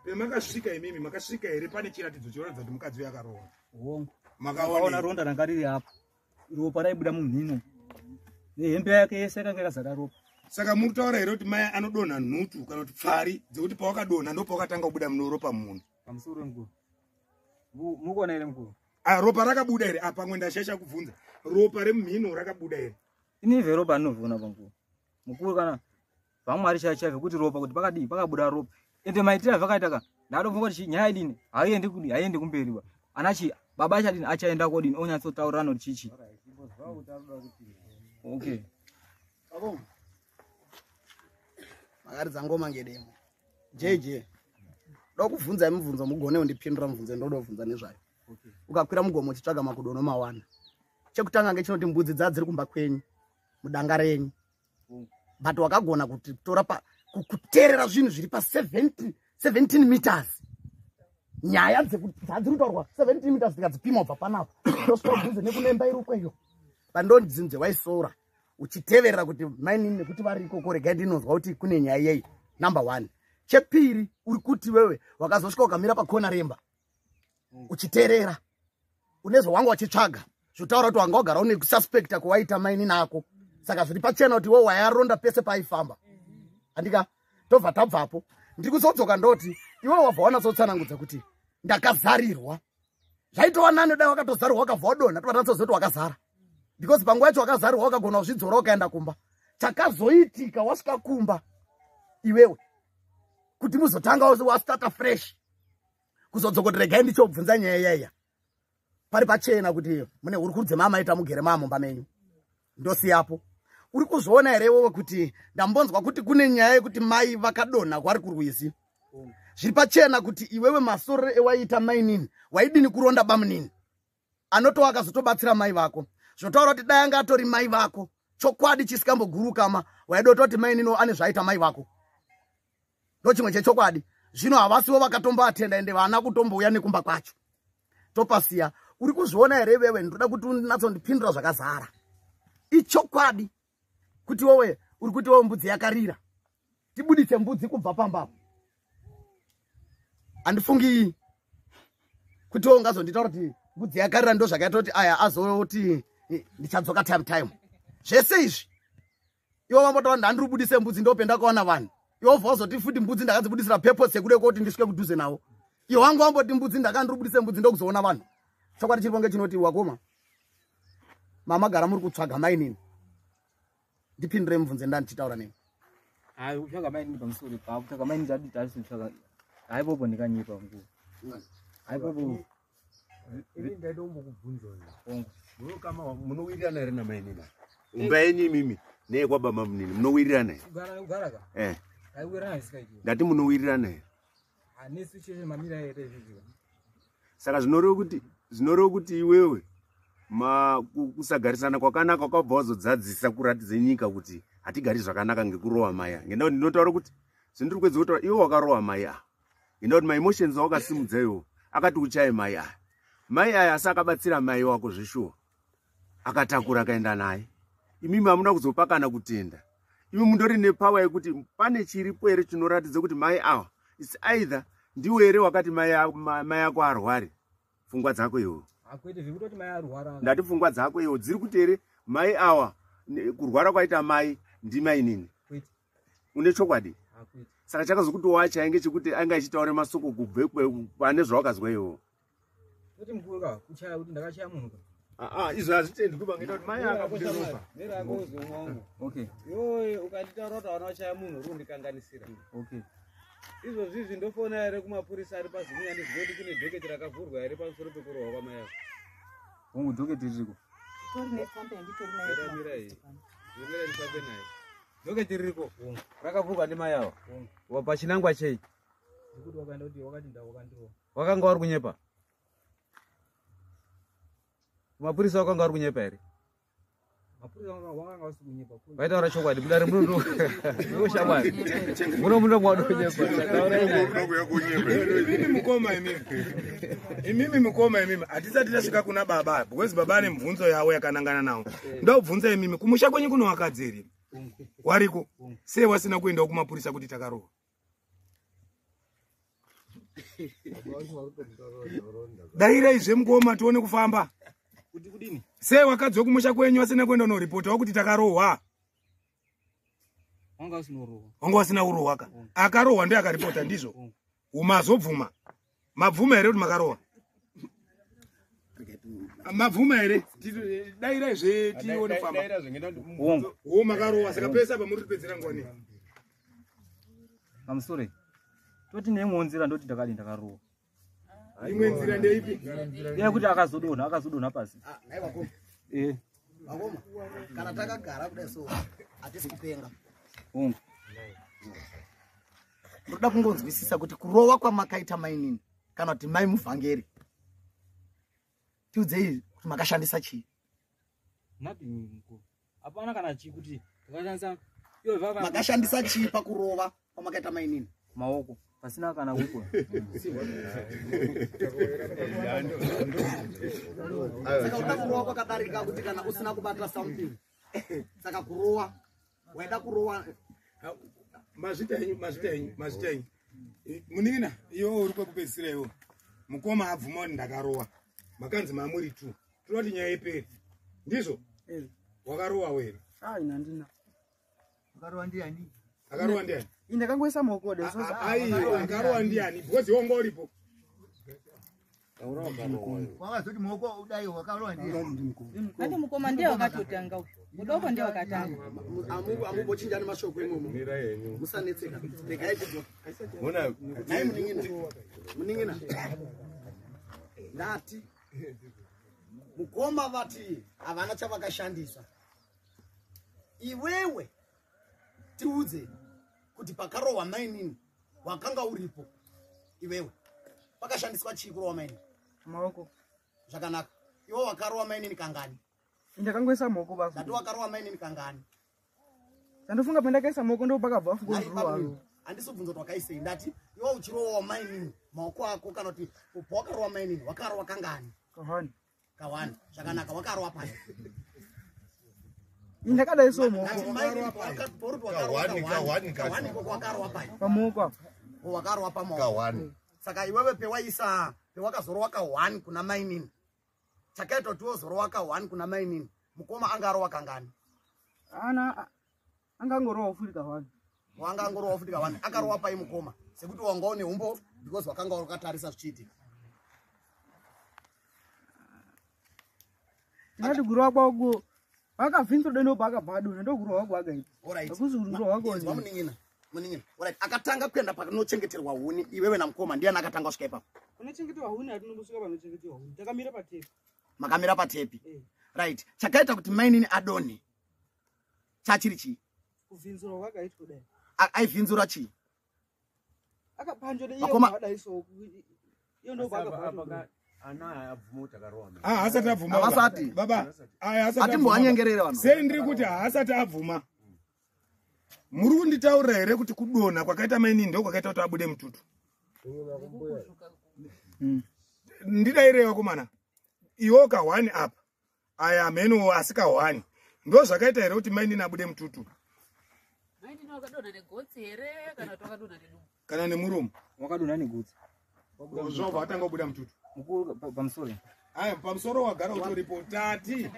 Pemakasvika imimi makasvika here pane chiratidzo chinoratidza kuti mukadzi uyu akarohwa?
Hongu.
Makaona
Makaona ronda ranga riri apo. Ropa raibuda mumhino. Nehembe yake yese yakanga yakazara ropa.
Saka muri kutaura here kuti mai anodonha nhutu kana kuti pfari dzekuti pawakadonha ndopawakatanga kubuda muno ropa munhu?
Pamusoro mukuru. Mukuona here mukuru?
Ah, ropa rakabuda here? Ah, pamwe ndashaisha kubvunza. Ropa remumhino rakabuda here?
Ini ive ropa ndinoviona pamukuru. Mukuru kana vamwari chaicho chaicho kuti ropa kuti pakadii pakabuda ropa. Ende maitiro avakaita ka ndatofunga kuti nyaya idini haiendi kudii haiendi kumberi ba. Ana chi baba achadini achaenda kodini onyatsotaurirana kuti chichi. Okay.
Makaridza ngoma ngedemo. JJ. Ndokubvunza mibvunzo mugone undipindura mubvunzo ndoda kubvunza nezvayo. Ukakwira mugomo uchitsvaga makudo unomawana. Chekutanga ngechinoti mbudzi dzaa dziri kumba kwenyu mudanga renyu. But wakagona kuti tora pa kuteerera zvinhu zviri pa 70 17 meters. Nyaya dzadziri kutaurwa 17 meters tikadzipima kubva panapa. Tosvika kudhuze nekunemba iri ukweyo. Pandonzinze waisora uchiteverera kuti mainini nekuti vari ikoko regai ndinonzwa kuti kune nyaya yei. Number 1. Chepiri uri kuti wewe wakazosvika ukamira pakona remba uchiteerera une zvawanga uchitsvaga zvotaura kuti wanga wagara une kususpecta kwawaita mainini ako, saka zviri pachena kuti iwe wayaronda pese paaifamba andika. Tobva tabvapo ndiri kuzodzoka ndoti iwe wabva wanatsotsanangudza kuti ndakazarirwa. Zvaitova nani dai wakatozarwa wakabva wadonha tobva tatsozoti wakazara, because panguva yacho wakazarwa wakagona kuzvidzora ukaenda kumba. Chakazoitika wasvika kumba iwewe kuti muzotanga wastarta fresh kuzodzoka kuti regai ndichobvunza nyaya iyaiya, pari pachena kuti mune hurukuru dzemamaita mugere mamumba menyu. Ndosiyapo. Uri kuzviona here iwewe kuti ndambonzwa kuti kune nyaya yekuti mai vakadonha kwari kurwizi? Zviri pachena kuti iwewe masorero ewaiita mainini waidini kuronda bamunini anotova akazotobatsira mai vako, zvotaura kuti dai anga atori mai vako chokwadi chisikambogurukama waidototi mainini ane zvaaita mai vako. Ndo chimwe chechokwadi. Zvino havasivo vakatomboatenda ende vana kutombouya nekumba kwacho topasiya. Uri kuzviona here iwewe? Ndoda kuti unyatsondipindura zvakazara. Ichokwadi kuti wewe uri kuti wewe mbudzi yakarira tibuditse mbudzi kubva pambapo? Handifungi kuti wewe ungazonditaura kuti mbudzi yakarira ndo zvakaita kuti aya azoti ndichadzoka time time zvese izvi. Iwo vambotaura ndandiri kubudise mbudzi ndopendakaona vanhu, iwo bva wazoti futi mbudzi ndakadzibudisira purpose yekude kuti ndisvike kudhuze navo. Iwo wangu wamboti mbudzi ndakandiri kubudise mbudzi ndokuzoona vanhu. Chokwadi chiripo ngechinoti wakoma mama gara muri kutsvaga mainini. Ndipindure mubvunze ndandichitaura nemi.
Hayi, kutsvaga mainini pamusoro ipapo kutsvaga mainini tadi tasi kutsvaga haipopo ndikanyepa mukuru haipopo.
Ini ndaidombokubvunza munokama munowirirana here namainini umba yenyu imimi neyekwababa munini munowirirana here?
Kugara kugara ka.
Eh.
Aiwirirana zvisikaiti.
Ndati munowirirana here?
Hanesu chete mamira here izvizvi.
Saka zvinoreva kuti iwewe kusagarisana kwakanaka kwakabva wazodzadzisa kuratidza nyika kuti hatigari zvakanaka ngekurowa mai aya, ngendaa kuti ndinotaura kuti zvindiri kuedza kutaura iwe wakarowa mai aya, ngendaa kuti maemotions awakasimudza iwo akati uchaye mai aya, mai aya asi akabatsira mai wako zveshuwa, akatakura akaenda naye. Imimi hamuna kuzopa kana kutenda. Imi mundori nepower yekuti pane chiripo here chinoratidza kuti mai awa its either ndiwe here wakati mai ako arware? Pfungwa dzako iwo.
Hakwete zvekutoti mai arwara.
Ndati pfungwa dzako iwo dziri kuti here mai awa kurwara kwaita mai ndimainini?
Kwete.
Une chokwadi?
Hakwete.
Saka chakazokuti wacha chekuti anga achitaura masoko kubve pane zvawakazwa iwo?
Kuti mukuru ka kuchaya kuti ndakachaya munhu ka.
Ah, izvo hazvitendwi bangaita kuti mai akabude ropa.
Mira ako uzwe mwangu.
Okay.
Iwe ukanditaura kuti hauna kuchaya munhu uri kundikanganisira.
Okay.
Izvozvi izvi ndofona here kumapurisa ari paZimunya ndizive kuti kune dhoketi rakavhurwa here pamusoro pekurohwa kwamai avo.
Hongu dhoketi ririko.
Tori netsamba yanditori nayo.
Mira mira iyi. Mira ndifambe nayo. Dhoketi ririko. Rakavhurwa ndimai avo. Pachinangwa chei?
Ndikuti wakaenda kuti wakati ndawakandirova.
Wakanga uri kunyepa? Mapurisa wakanga uri kunyepa here?
Mapurisa wakanga wasi kunyepa.
Vaitaura chokwadi mudare muno shamwari. Muno muno mwadonyepa.
Imimi mukoma imimi. Imimi mukoma imimi hatisati tasvika kuna baba because baba ane mibvunzo yavo yakanangana nawo. Ndobvunza imimi kumusha kwenyu kuno vakadzi here? Wariko. Sei wasina kuendawo kumapurisa kuti takarohwa? Dairai mukoma tione kufamba.
Kuti kudini?
Sei wakadzi wekumusha kwenyu wasina kuenda unoripota wakuti takarohwa?
Wanga usina kurohwa.
Wanga wasina kurohwa ka? Akarohwa ndiye akaripota ndizvo. Umazobvuma. Mabvuma here kuti makarohwa? Mabvuma here? Dairai zve tione kufamba.
Hongu.
Wo makarohwa saka pese apa muri kupedzera nguva nei?
Pamusoro. Toti neimwewo nzira ndoti ndakadi ndakarohwa.
Imwe nzira ndeipi?
Iya kuti akazodonha akazodonha pasi.
Nhai vakoma.
Eh.
Vakoma, kana takagara kudai so hatisi kupenga.
Hongu.
Ndoda kungonzwisisa kuti kurova kwamakaita mainini kana kuti mai muvhangeri. Tiudzei kuti makashandisa chii?
Nothing mukuru. Hapana kana chii kuti takashandisa iyo vava
Makashandisa chii pakurova kwamakaita mainini?
Maoko pasina kana huko.
Saka unoda kurova kwakadarika kuti kana usina kubata something. Saka kurova waida kurova
Mazvita henyu, mazvita henyu, mazvita henyu. Munin'ina, iwe uri kwekupedzisira iwe. Mukoma abvuma kuti ndakarowa. Makanzi mamuri 2. Toda kuti nyaya ipere. Ndizvo? Wakarowawo here?
Ai nandina.
Akarowa ndiani?
Akarowa ndiani?
Ini ndakangoisa maoko dai so.
Ai, akarowa ndiani? Because iwe wanga uripo.
Wakazoti maoko udai wakarowa ndiani?
Ati mukoma ndiye wakatotanga uyu. Mudoko ndiye wakatanga.
Amubochinjani mashoko imomo. Musanetseka. Regai kudzoka.
Mona
Nhai munin'ina. Munin'ina. Ndati mukoma vati havana chavakashandisa. Iwewe tiudze kuti pakarohwa mainini wakanga uripo iwewe pakashandiswa chii kurohwa mainini?
Maoko.
Zvakanaka. Iwe wakarohwa mainini kangani?
Ndakangoisa maoko basi.
Ndati wakarohwa mainini kangani?
Ndandofunga pandakaisa maoko ndo pakabva
Nhai,
afunga
baba, handisi kubvunza kuti wakaisei ndati iwe uchirohwa mainini maoko ako kana kuti pawakarohwa mainini wakarohwa kangani?
Kahwani.
Kahwani. Zvakanaka wakarohwa pai?
Ini ndakadai so
Ndati
maoko.
mainini pauri wakarohwa
Kahwani,
kahwani.
kahwani,
Kahwani ikoko wakarohwa pai?
Pamaoko apa.
Wakarohwa pamaoko.
Kahwani.
Saka iwewe pewaisa pewakazorowa kahwani kuna mainini chakaita kuti wozorowa kahwani kuna mainini mukoma anga arowa kangani?
Ana angangorowa futi kahwani.
Wanga angorowa futi kahwani. Akarowa pai mukoma? Sekuti wanga une humbo because wakanga wakatarisa zvichiitika.
Ndinati kurowa kwako vakavhinzwa dai ndobva akabva adonha ndokurohwa kwakaita.
Alright.
Hakusi kurohwa
Inzwa
kwako.
munin'ina. Munin'ina. Alright. Akatanga kuenda panochengeterwa huni iwewe namukoma ndiani akatanga kusvika ipapo?
Panochengeterwa huni hatinombosvika panochengeterwa huni. Takamira patepi.
Makamira patepi.
Eh.
Right. Chakaita kuti mainini adonhe chachiri chii?
Kuvhinzurwa kwakaitwa dai.
Aivhinzura chii?
Akapanjwa dai iye
Vakoma-
obva adai so. Iye ndobva akabva adonha.
Ana abvuma kuti akarohwa.
Ah, haasati abvuma. baba.
Havasati.
Baba, aya haasati
Hatimbowanyengerere vanhu.
Sei ndiri kuti haasati abvuma. Muri kunditaurira here kuti kudonha kwakaita mainini ndo kwakaita kuti abude mututu? Ndidairewa vakomana. Iwo kahwani apa. Aya mheno asi kahwani. Ndo zvakaita here kuti mainini abude mututu
Mainini wakadonha negotsi here kana kuti wakadonha nedumbu?
kana nemuromo?
Wakadonha negotsi.
Zvobva atanga kubuda mututu.
Mukuru pamusoro.
Aya pamusoro wagara utoripo tati.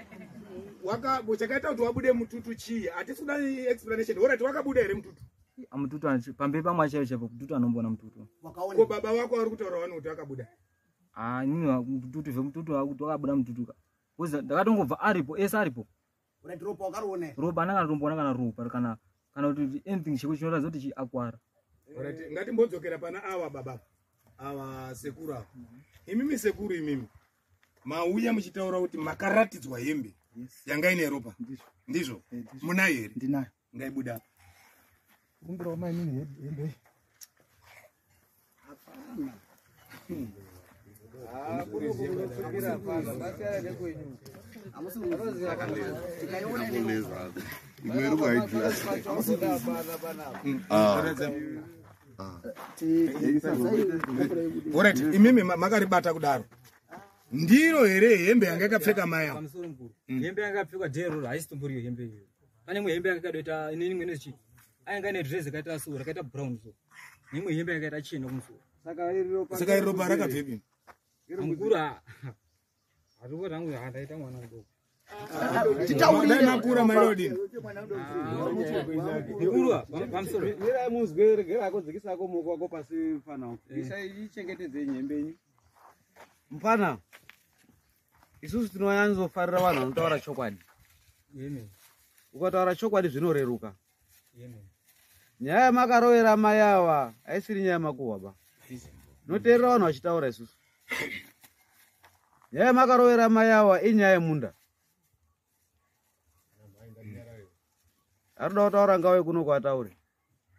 Waka chakaita kuti wabude mututu chii? Hatisi kuda explanation. Alright, wakabuda here mututu?
Mututu pamberi pamwe chaipo chaipo mututu anomboona mututu.
Ko baba vako vari kutaura wani kuti akabuda?
Ah, nini mututu vemututu wakabuda mututu ka. Because ndakatongobva aripo ese aripo.
Right, ropa wakariona?
Ropa andanga ndatomboona kana ropa kana kana kuti anything chiko chinoratidza kuti chiakwara.
Alright, ngatimbodzokera pana ava baba ava sekuru ava. Imimi sekuru, imimi mauya muchitaura kuti makaratidzwa hembe yanga ine ropa, ndizvo? Munayo here?
Ndinayo.
Ngaibuda apa.
Kumbirawo mainini hembe.
Imwe iri kuhaidhira.
Alright, imimi makaribata kudaro, ndiro here hembe yanga yakapfeka mai avo?
Pamusoro mukuru, hembe yanga yakapfekwa dheroro haisi tomboriyo hembe iyoyo. Pane imwe hembe yanga yakadoita inini imwe nechi ainga ine dress yakaita so rakaita brown so neimwe hembe yakaita chena kumusoro.
Saka iri ropa rakabvepi?
Mukuru, hatiko tangu handaita mwana mudoko.
Dai makura maida kudini?
Mukuru, pamusoro.
Mirai muzwe, regera ako dzikisa ako muoko wako pasi mfana. Isai ichengetedze nyembe yenyu. Mfana. Isusu tinonyanzofarira vanhu vanotaura chokwadi.
Yeme.
Ukataura chokwadi zvinoreruka.
Yeme.
Nyaya yamakarovera mai ava haisiri nyaya yemakuhwa ba. Noteerera vanhu vachitaura isusu. Nyaya yamakarovera mai ava inyaya yemunda. Arikuda kutaura ngauye kuno kwataure.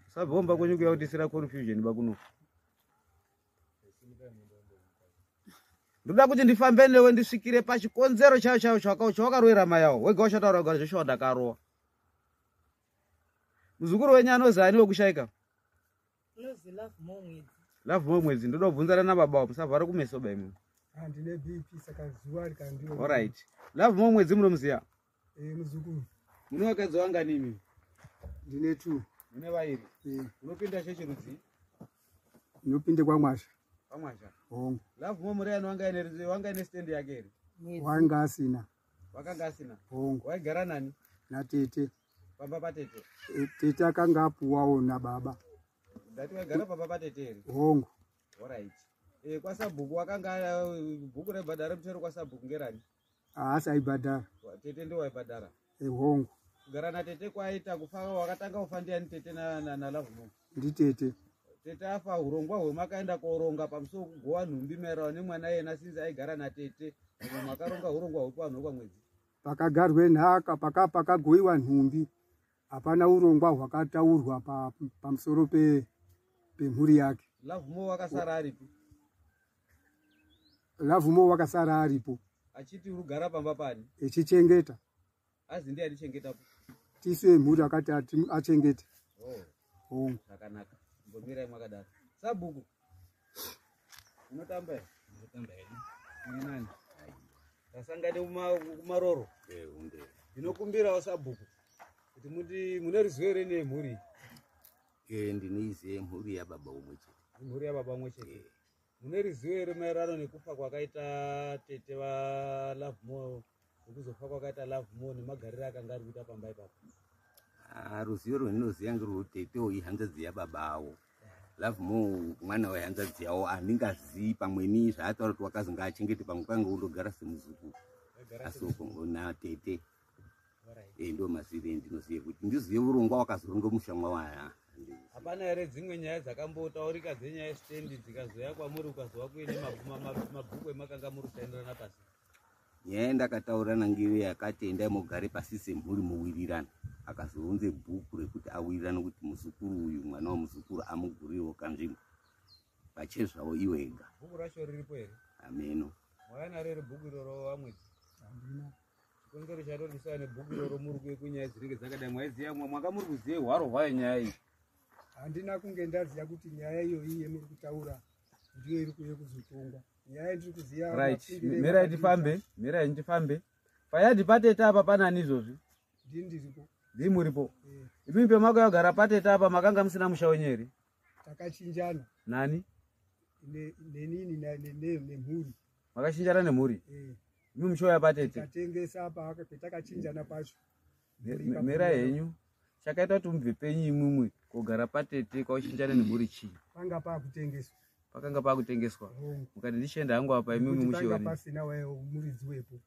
Usabvomba kwenyu kuya kutisira confusion ba kuno. Ndoda kuti ndifambe newe ndisvikire pachikonzero chayo chayo chawakarovera mai avo. Wega uchataura kugara Joshua ndakarowa. Muzukuru wenyu anozi ani wekushaika?
Unozi Love More Mwedzi.
Love More Mwedzi. Ndoda kubvunzana nababa avo, musavhara kumeso ba imimi.
Handine BP saka zuva rikandioma.
Alright. Love More Mwedzi munomuziya?
Eh, muzukuru.
Mune vakadzi vangani imimi?
Ndine 2.
Mune vairi.
Eh.
Unopinda chechi rudzi?
Ndinopinde kwaMwasha.
KwaMwasha.
Hongu.
Love More Mureyani wanga ine rudzi, wanga ine stand yake here?
Wanga asina.
Wakanga asina.
Hongu.
Waigara nani?
Natete.
Pamba patete.
Eh, tete akanga apuwawo nababa.
Ndati waigara pamba patete here?
Hongu.
Alright. Eh, kwasabhuku wakanga bhuku rebhadhara mutero kwasabhuku ngerani?
Haasi aibhadhara.
Tete ndo waibhadhara.
Eh, hongu.
Kugara natete kwaita kufa wakatanga kufa ndiani tete na Love More?
Nditete.
Tete afa urongwa hwemakaenda koronga pamusoro kugowa nhumbi maererano nemwana iyena sinzi aigara natete. Mumwe makaronga urongwa hwepi vanhu vekwaMwedzi?
Pakagarwe nhaka pakagoiwa nhumbi. Hapana urongwa hwakataurwa pamusoro pemhuri yake.
Love More wakasara aripi?
Love More wakasara aripo.
Achiti uri kugara pamba pani?
Echichengeta.
Azi ndiye anichengetapo.
Tisu emhuri akati achengete.
Oh.
Hongu.
Zvakanaka. Mbomirai mwakadaro. Sabhuku. Unotamba here?
Unotamba here?
Ni nani? Tasangane kumaroro. Ndinokumbirawo sabhuku kuti muti mune ruzivo here nemhuri?
Eh, ndinoiziva mhuri yababa umwe chete.
Mhuri yababa umwe chete. Mune ruzivo here maererano nekufa kwakaita tete va Love More, nekuzofa kwakaita Love More nemagariro akanga ari kuita pamba ipapo?
Ah, ruzivo rwendinoziva ngerwekuti tetewo ihanzvadzi yababa avo. Love More mwana wehanzvadzi yavo, handingazivi pamweni zvaataura kuti wakazi ngaachengete, pamwe kwange undogara semuzukuru.
Waigara
Asi
semuzukuru.
uko natete.
Alright.
Eh, ndo maziviro endinoziva kuti ndizive urongwa wakazoronga musha mwawaya.
Hapana here dzimwe nyaya dzakambotaurika dzenyaya yestendi dzikazoya kwamuri ukazova kuine mabhuku emakanga muri kusainirana pasi?
Nyaya yandakataurana ngeve yakati endai mugare pasi semhuri muwirirana. Akazounze bhuku rekuti awirirane kuti muzukuru uyu mwana wamuzukuru amugurirewo kanzvimbo pachezvavo iwe ega.
Bhuku racho riripo here?
Ameno.
Mauya naro here bhuku iroro vaMwedzi?
Handina.
Chikonzero chato musava nebhuku iroro muri kuye kunyaya dzinenge dzakadai mwaiziya mwanga muri kuziye hwaro hwayo nyaya iyi.
Handina kunge ndaziya kuti nyaya iyoyi yemuri kutaura ndiyo iri kuuya kuzotongwa. Nyaya ndiri kuziya
Right.
mapindire
Mirai
emakadii.
tifambe, mirai tifambe. Payadhi patete apa panani izvozvi?
Ndini ndiripo.
Ndimi muripo.
Eh.
Imimi pemakauya kugara patete apa makanga musina musha wenyu here?
Takachinjana.
Nani?
Nenini nemhuri.
Makachinjana nemhuri?
Eh.
Imi muchiuya patete?
Tikatengesa petakachinjana pacho.
Mirai henyu. Chakaita kuti mubve penyu imwimwi kugara patete kwauchinjana nemhuri chii?
Panga pakutengeswa.
Pakanga pakutengeswa.
Hongu.
Mukati ndichienda hangu apa imwimwi
Nekuti panga
muchioni.
pasina muridzi wepo.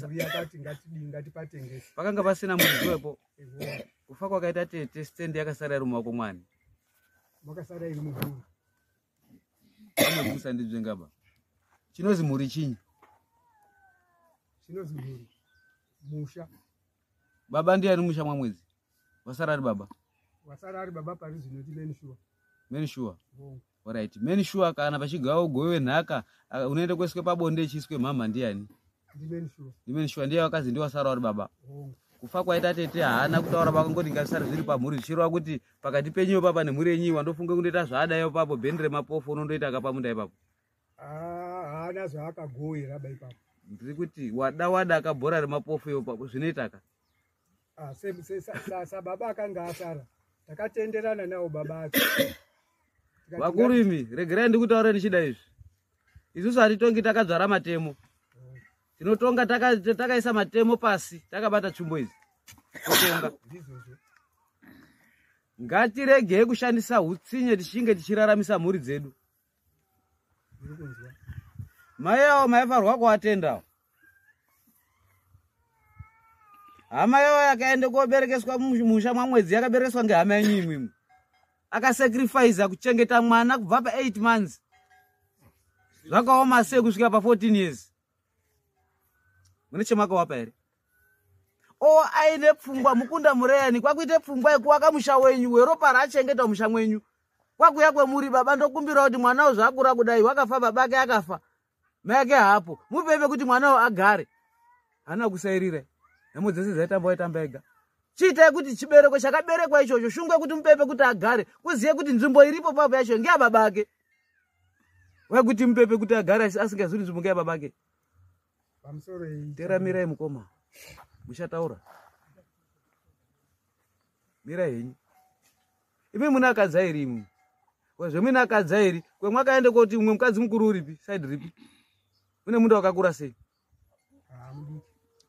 Mhuri yakati ngatidii, ngatipatengese.
Pakanga pasina muridzi wepo. Kufa kwakaita tete, stand yakasara iri mumaoko mwani.
Makasara iri mumhuri.
Vamwe musandinzvengaba. Chinozi mhuri chinyi?
Chinozi mhuri musha.
Baba ndiyani musha mwaMwedzi? Wasara ari baba.
Wasara ari baba pari zvino ti main sure.
Main sure. Alright, main sure kana pachigawo gowe nhaka unoenda kuiswe pabonde chiiswe mhamha ndiyani?
Ndi main sure.
Ndi main sure ndiye wakazi ndiye wasara ari baba. Kufa kwaita tete haana kutaura vakangoti ngasare zviri pamhuri zvichireva kuti pakati penyu papa nemhuri yenyu wandofunge kundoita zvaadaiwo papo bhendi remapofu unondoita akapamunda ipapo.
Haana zvaakagoera ba ipapo.
Ndiri kuti wada wada akabhora remapofu iwo papo zvinoita ka.
Ah, sababa akanga asara takatenderana nawo baba acho.
Vakuru imi regerai ndikutaure ndichida izvi. Isusu hatitongi takadzvara matemo. Tinotonga takaisa matemo pasi takabata tsvimbo idzi. Totonga. Ngatiregei kushandisa hutsinye tichinge tichiraramisa mhuri dzedu. Mai avo maifanirwa kuvatendawo. Hama yavo yakaenda koberekeswa musha mwaMwedzi yakaberekeswa ngehama yenyu imwimwi. Akasacrifice kuchengeta mwana kubva pa 8 months. Zvakaoma sei kusvika pa 14 years. Mune chemakawapa here? O aine pfungwa mukunda mureyani kwakuite pfungwa yekuwaka musha wenyu weropa raachengeta musha mwenyu. Kwakuya kwemuri baba ndokumbira kuti mwana uyu zvaakura kudai wakafa baba ake akafa. Mai ake haapo. Mupepe kuti mwana uyu agare. Haana kusairira. Nhamo dzese dzaitamba waitamba ega. Chiitai kuti chibereko chakaberekwa ichocho shungwe kuti mupepe kuti agare. Kuziye kuti nzvimbo iripo papo yacho ngeya baba ake. Waikuti mupepe kuti agare asingazivi kuti nzvimbo ngeya baba ake.
Pamusoro iyi.
Teramirai mukoma. Muchataura. Mirai henyu. Imi mune akadzi airi imwi. Kwazve mune akadzi airi kwemwakaenda koti umwe mukadzi mukuru uripi? Side ripi? Mune munda wakakura sei?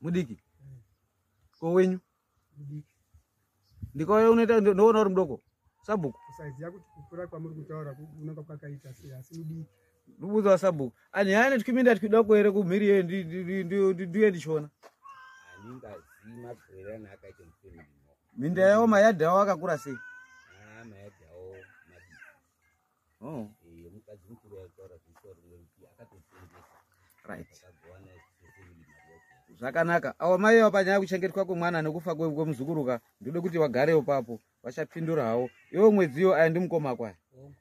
Mudiki. Ko wenyu? Ndikauya unoita ndoona uri mudoko. Sabhuku.
Kusaiziya kuti kukura kwamuri kutaura kunonga kwakaita sei asi mudiki.
Ndikubuza wasabhuku. Ani hayane twiminda twidoko here kumhiri yeyo ndiuye ndichiona.
Handingazivi magoerana akaita mufamily.
Minda yawo mayadhi awo akakura sei?
Ah, mayadhi awo madiki.
Oh.
Eh, mukadzi mukuru yaitaura zveshuwa rimwe kuti akatotengesa.
Right.
Akagowana sefamily mari yacho.
Zvakanaka. Awa mai ava panyaya yekuchengetwa kwemwana nekufa kwemuzukuruka ndinoda kuti vagarewo papo vachapindura hawo. Iwo mwedziyo aya ndimukoma kwaya.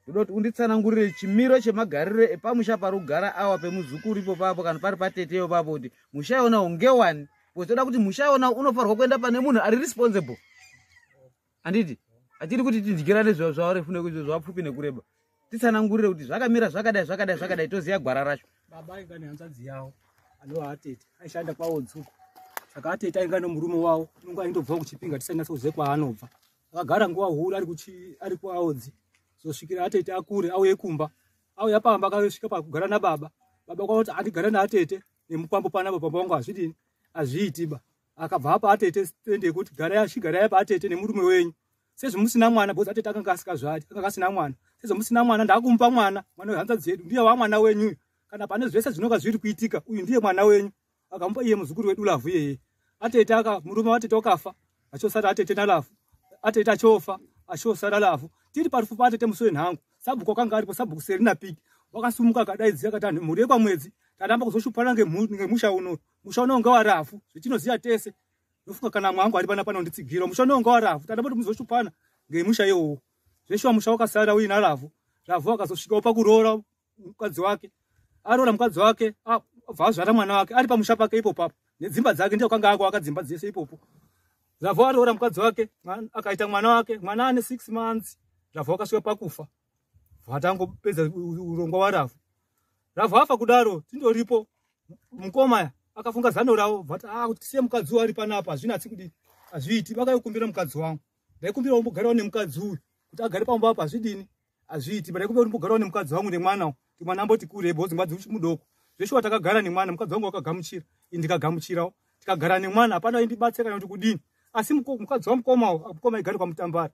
Ndoda kuti unditsanangurire chimiro chemagariro epamusha pari kugara awa pemuzukuru ipo papo kana pari pateteyo papo kuti musha iwona ungewani. Because toda kuti musha iwona unofanirwa kuenda pane munhu ari responsible. Handiti? Hatidi kuti tidyirane zvarefu zvapfupi nekureba. Titsanangurire kuti zvakamira zvakadai zvakadai zvakadai toziya gwara racho.
Baba ainga nehanzvadzi yavo anova atete aishanda kwawo dzuku. Saka atete ainga nemurume wavo unonga aindobva kuChipinga tisanyatsa kuziva kwaanobva. Akagara nguva huru ari kuAodzi. Zosvikira atete akure auye kumba. Auya pamba akasvika pakugara nababa. Baba kwavo kuti andigare naatete nemukwambo panapa pamba wangu hazvidini hazviiti ba. Akabva apa atete stand yekuti garai chigarai apa atete nemurume wenyu. Sezvo musina mwana because atete akanga asikazvari, akanga asina mwana. Sezvo musina mwana ndakumupa mwana, mwana wehanzvadzi yedu ndiye wamwana wenyu uyu. Kana pane zvese zvinonga zviri kuitika uyu ndiye mwana wenyu. Akamupa iye muzukuru wedu Lavhu iyeye. Atete aka murume watete wakafa, achosara atete naLavhu. Atete achofa, achosara Lavhu. Tiri parufu paatete musi wenhango. Sabhuku wakanga aripo, sabhuku Serina Piki. Wakasumuka akadaidzira akati anhu mhuri yekwaMwedzi taramba kuzoshupana ngemusha uno. Musha uno ngawaRavhu, zvetinoziya tese. Ndofunga kana mwangu ari panapa anonditsigira. Musha uno ngawaRavhu, taramba kuti muzoshupana ngemusha iwowo. Zveshuwa musha wakasara uina Ravhu. Ravhu akazosvikawo pakuroora mukadzi wake. Aroora mukadzi wake, abva azvara mwana wake ari pamusha pake ipo papo. Nedzimba dzake ndiye wakanga akuvaka dzimba dzese ipopo. Ravhu aroora mukadzi wake, akaita mwana wake, mwana ane 6 months. Ravhu akasvika pakufa. Vatangopedza urongwa waRavhu. Ravhu afa kudaro, tindoripo. Mukoma akafunga zano ravo, vati kuti tisiye mukadzi uyu ari panapa, hazvinatsi kudii. Hazviiti, vakakumbira mukadzi wangu. Ndaikumbira umbogarawo nemukadzi uyu kuti agare pamba apa hazvidini. Hazviiti, ndaikumbira umbogarawo nemukadzi wangu nemwana uyu. Kuti mwana amboti kure because mukadzi uchi mudoko. Zveshuwa takagara nemwana, mukadzi wangu wakagamuchira, ini ndikagamuchirawo. Tikagara nemwana, hapana aindibatsira kana kuti kudini. Asi mukadzi wamukoma uyu, mukoma aigara kwaMutambara.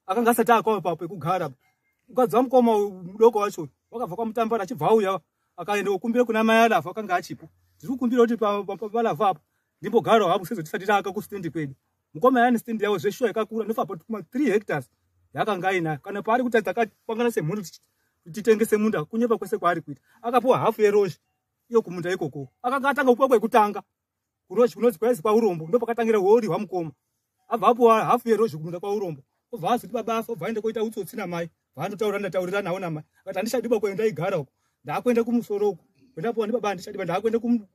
Akanga asati akwawo papo pekugara. Mukadzi wamukoma uyu mudoko wacho wakabva kwaMutambara achibva auya akaenda kukumbira kuna mai Alafu akanga achipo. Ndiri kukumbira kuti palavhu apo ndimbogarawo hapo sezvo tisati taaka kustendi kwedu. Mukoma yani stendi yavo zveshuwa yakakura ndofa kuma 3 hectares yakanga ainayo. Kana paari kuti takapangana semhuri titengese munda kunyepa kwese kwaari kuita. Akapiwa hafu yerozhi iyo kumunda ikoko. Akanga atanga kupiwa kwekutanga kurozhi kunonzi kwaizi kwaurombo ndopakatangira huori hwamukoma. Abva apiwa hafu yerozhi kumunda kwaurombo. Obva azoti baba afa obva aenda koita utsotsi namai. Vanotaurirana ndataurirana navo namai. Akati handichadiba kuenda ndaigara uko. Ndakuenda kumusoro uko. Kwendapiwa ndibaba handichadiba ndakuenda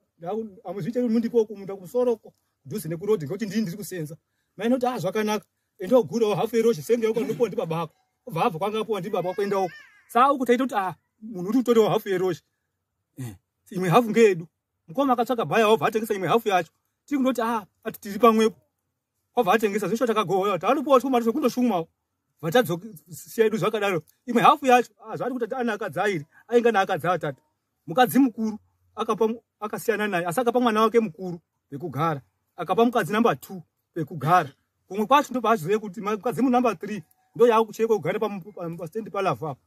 amuzviite mundipo kumunda kumusoro uko. Dhuze nekurodhi ngekuti ndini ndiri kusenza. Mai noti ah zvakanaka. Enda ugurawo hafu yerozhi senge yako ndinopiwa ndibaba ako. Obva abva kwanga apiwa ndibaba kuenda uko. Saa uku taita kuti ah munhu uri kutorewa hafu yerozhi. Eh, imwe hafu ngeyedu. Mukoma akatsvaka bhaya obva atengesa imwe hafu yacho. Tiri kundoti ah ati tiri pamwepo. Kwabva atengesa zveshuwa takagohoya taanopuwa twumari twekundoshumwawo vatadzosiya edu zvakadaro imwe hafu yacho ah, zvaari kuti ane akadzi airi ainge naakadzi atatu mukadzi mukuru akapa akasiyana naye asi akapa mwana wake mukuru pekugara akapa mukadzi number two pekugara kumwe kwacho ndopaachizive kuti mukadzi munumber three ndo yaakuchekwa kugara pastendi palavhu apo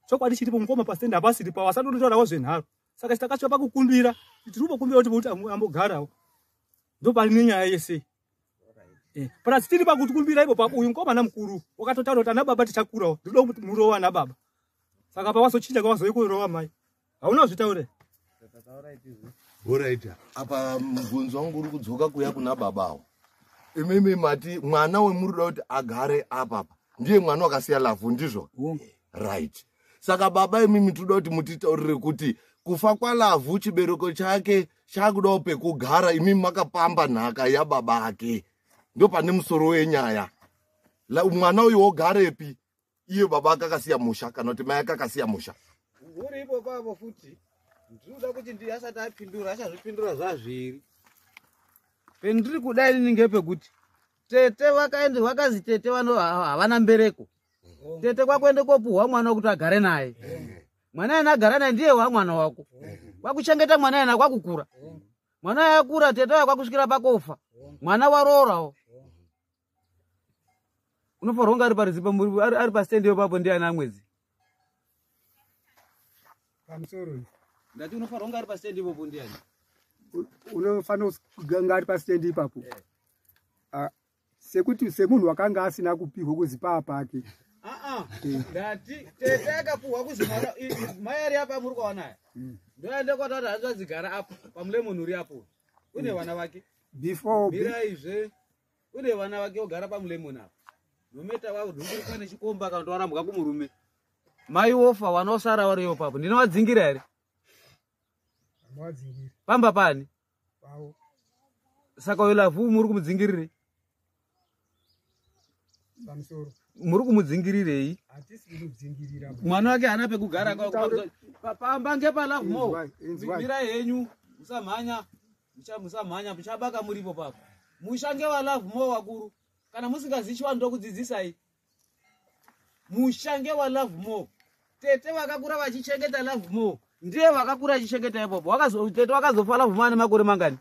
chokwadi chiripo mukoma pastendi hapasiri pawo asandonotaurawo zvenharo saka chitakasvika pakukumbira tiri kumbokumbira kuti ambogarawo ndopane nyaya yese eh, plus tiri pakuti kumbira ipo papo uyu mukomana mukuru wakatotaura kuti ana baba tichakurawo ndinoda kuti murowa ana baba saka pawazochinja kwawazouye kurowa mai hauna kuzvitaure
Alright, apa mubvunzo wangu uri kudzoka kuya kuna babawo. Imimi mati mwana wemuri kuda kuti agare apapa ndiye mwana wakasiya lavhu ndizvo? Right. Saka baba imimi tinoda kuti mutitaurire kuti kufa kwaLavhu chibereko chake chakudawo pekugara imimi makapamba nhaka yababa ake. Ndopane musoro wenyaya. Mwana uyu wogarepi iye baba ake akasiya musha kana kuti mai ake akasiya musha?
Uri ipo papo futi ndinoda kuti ndi asati apindura achazvipindura zvazviri. Pendiri kuda inini ngepekuti tete vakaenda vakazi tete vano havana mbereko. Tete kwakuende kopuhwa mwana wekuti agare naye. Mwana yena agara naye ndiye wa mwana wako. Kwakuchengeta mwana yena kwakukura. Mwana yakura tete wako kwakusvikira pakofa. Mwana waroorawo.
Unofanirwa kunge ari paruzi pamuri ari pastendi ipapo ndiani amwedzi?
Pamusoro.
Ndati unofanirwa kunge ari pastendi ipapo ndiani?
Unofanira kunge ari pastendi ipapo. Ah, sekuti semunhu wakanga asina kupihwa kuzi paa pake.
Ah ah. Ndati tete akapuhwa kuzi mwana mai ari apa muri kuona aya. Ndoenda kwatati hanzvadzi gara apo pamulemon uri apo. Une vana vake.
Before
Miraizve. Une vana vake ogara pamulemon apo. Nometa varumburikwa nechikomba kana kuti warambwa kumurume.
Mai wofa vanosara variyo papo. Ndinovadzingira here?
Amadzingira.
Pamba pani?
Pawo.
Saka uyo Lavhu muri kumudzingirirei?
Pamusoro.
Muri kumudzingirirei?
Hatisi kumudzingirira.
Mwana wake haana pekugara pamba ngepaLavhu mo.
Inzwai.
Mirai henyu musamhanya. Musamhanya muchabaka muripo papo. Musha ngewaLavhu mo wakuru. Kana musingazivi chivanhu ndokudzidzisai. Musha ngewaLavhu mo. Tete vakakura vachichengeta Love More.
Ndiye vakakura achichengeta ipapo. Tete wakazofa Love More ane makore mangani?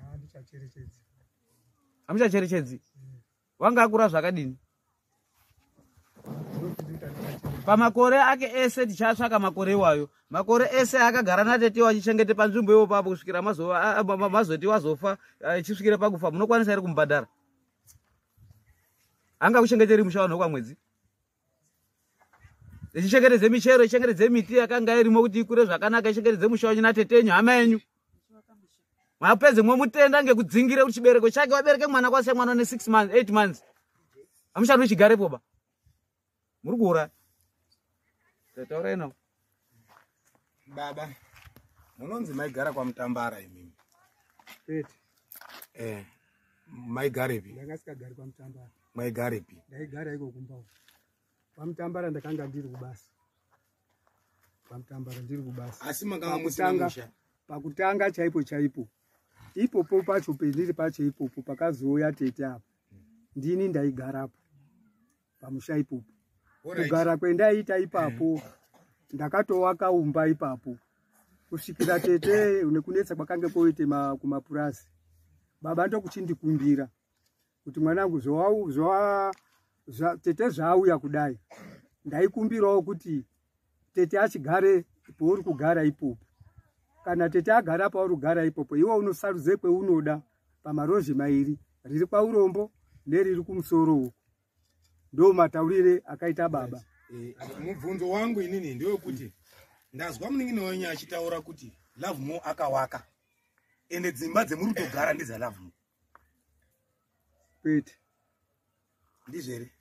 Handichacherechedzi.
Hamuchacherechedzi? Wanga akura zvakadini? Pamakore ake ese tichatsvaka makore iwayo. Makore ese akagara natete wachichengete panzvimbo iwo papo kusvikira mazoti wazofa, ichisvikira pakufa. Munokwanisa here kumubhadhara? Anga kuchengeteri musha wanhu kwamwedzi? Ichingetedze michero, ichingetedze miti yakanga irimo kuti ikure zvakanaka, ichingetedze musha wenyu natete yenyu, hama yenyu. Mapedze momutenda ngekudzingira kuti chibereko chake wabereke mwana kwasiya mwana une 6 months, 8 months. Hamuchadi uchigarepo ba. Muri kuuraya. Taurai navo.
Baba, munonzi maigara kwaMutambara imimi?
Kwete.
Maigarepi?
Ndanga sikagari kwaMutambara.
Maigarepi?
Ndaigara iko kumba uko. KwaMutambara ndakanga ndiri kubasa. KwaMutambara ndiri kubasa.
Asi makanga musina musha?
Pakutanga chaipo chaipo. Ipopo pacho pendiri pacho ipopo pakazouya tete apa. Ndini ndaigarapo. Pamusha ipopo. Kugara kwendaiita ipapo ndakatowaka umba ipapo. Kusvikira tete nekunetsa kwakange koite kumapurazi. Baba ndokuchindikumbira kuti mwanangu tete zvaauya kudai. Ndaikumbirawo kuti tete achigare pauri kugara ipopo. Kana tete agara pauri kugara ipopo, iwe unosarudze kweunoda pamarozhi mairi, riri kwaurombo neriri kumusoro uko. Ndo mataurire akaita baba.
Mubvunzo wangu inini ndewekuti ndazwa munin'ina wenyu achitaura kuti Lovemore akawaka, ende dzimba dzemuri kutogara ndedzaLovemore.
Kwete.
Ndizvo here?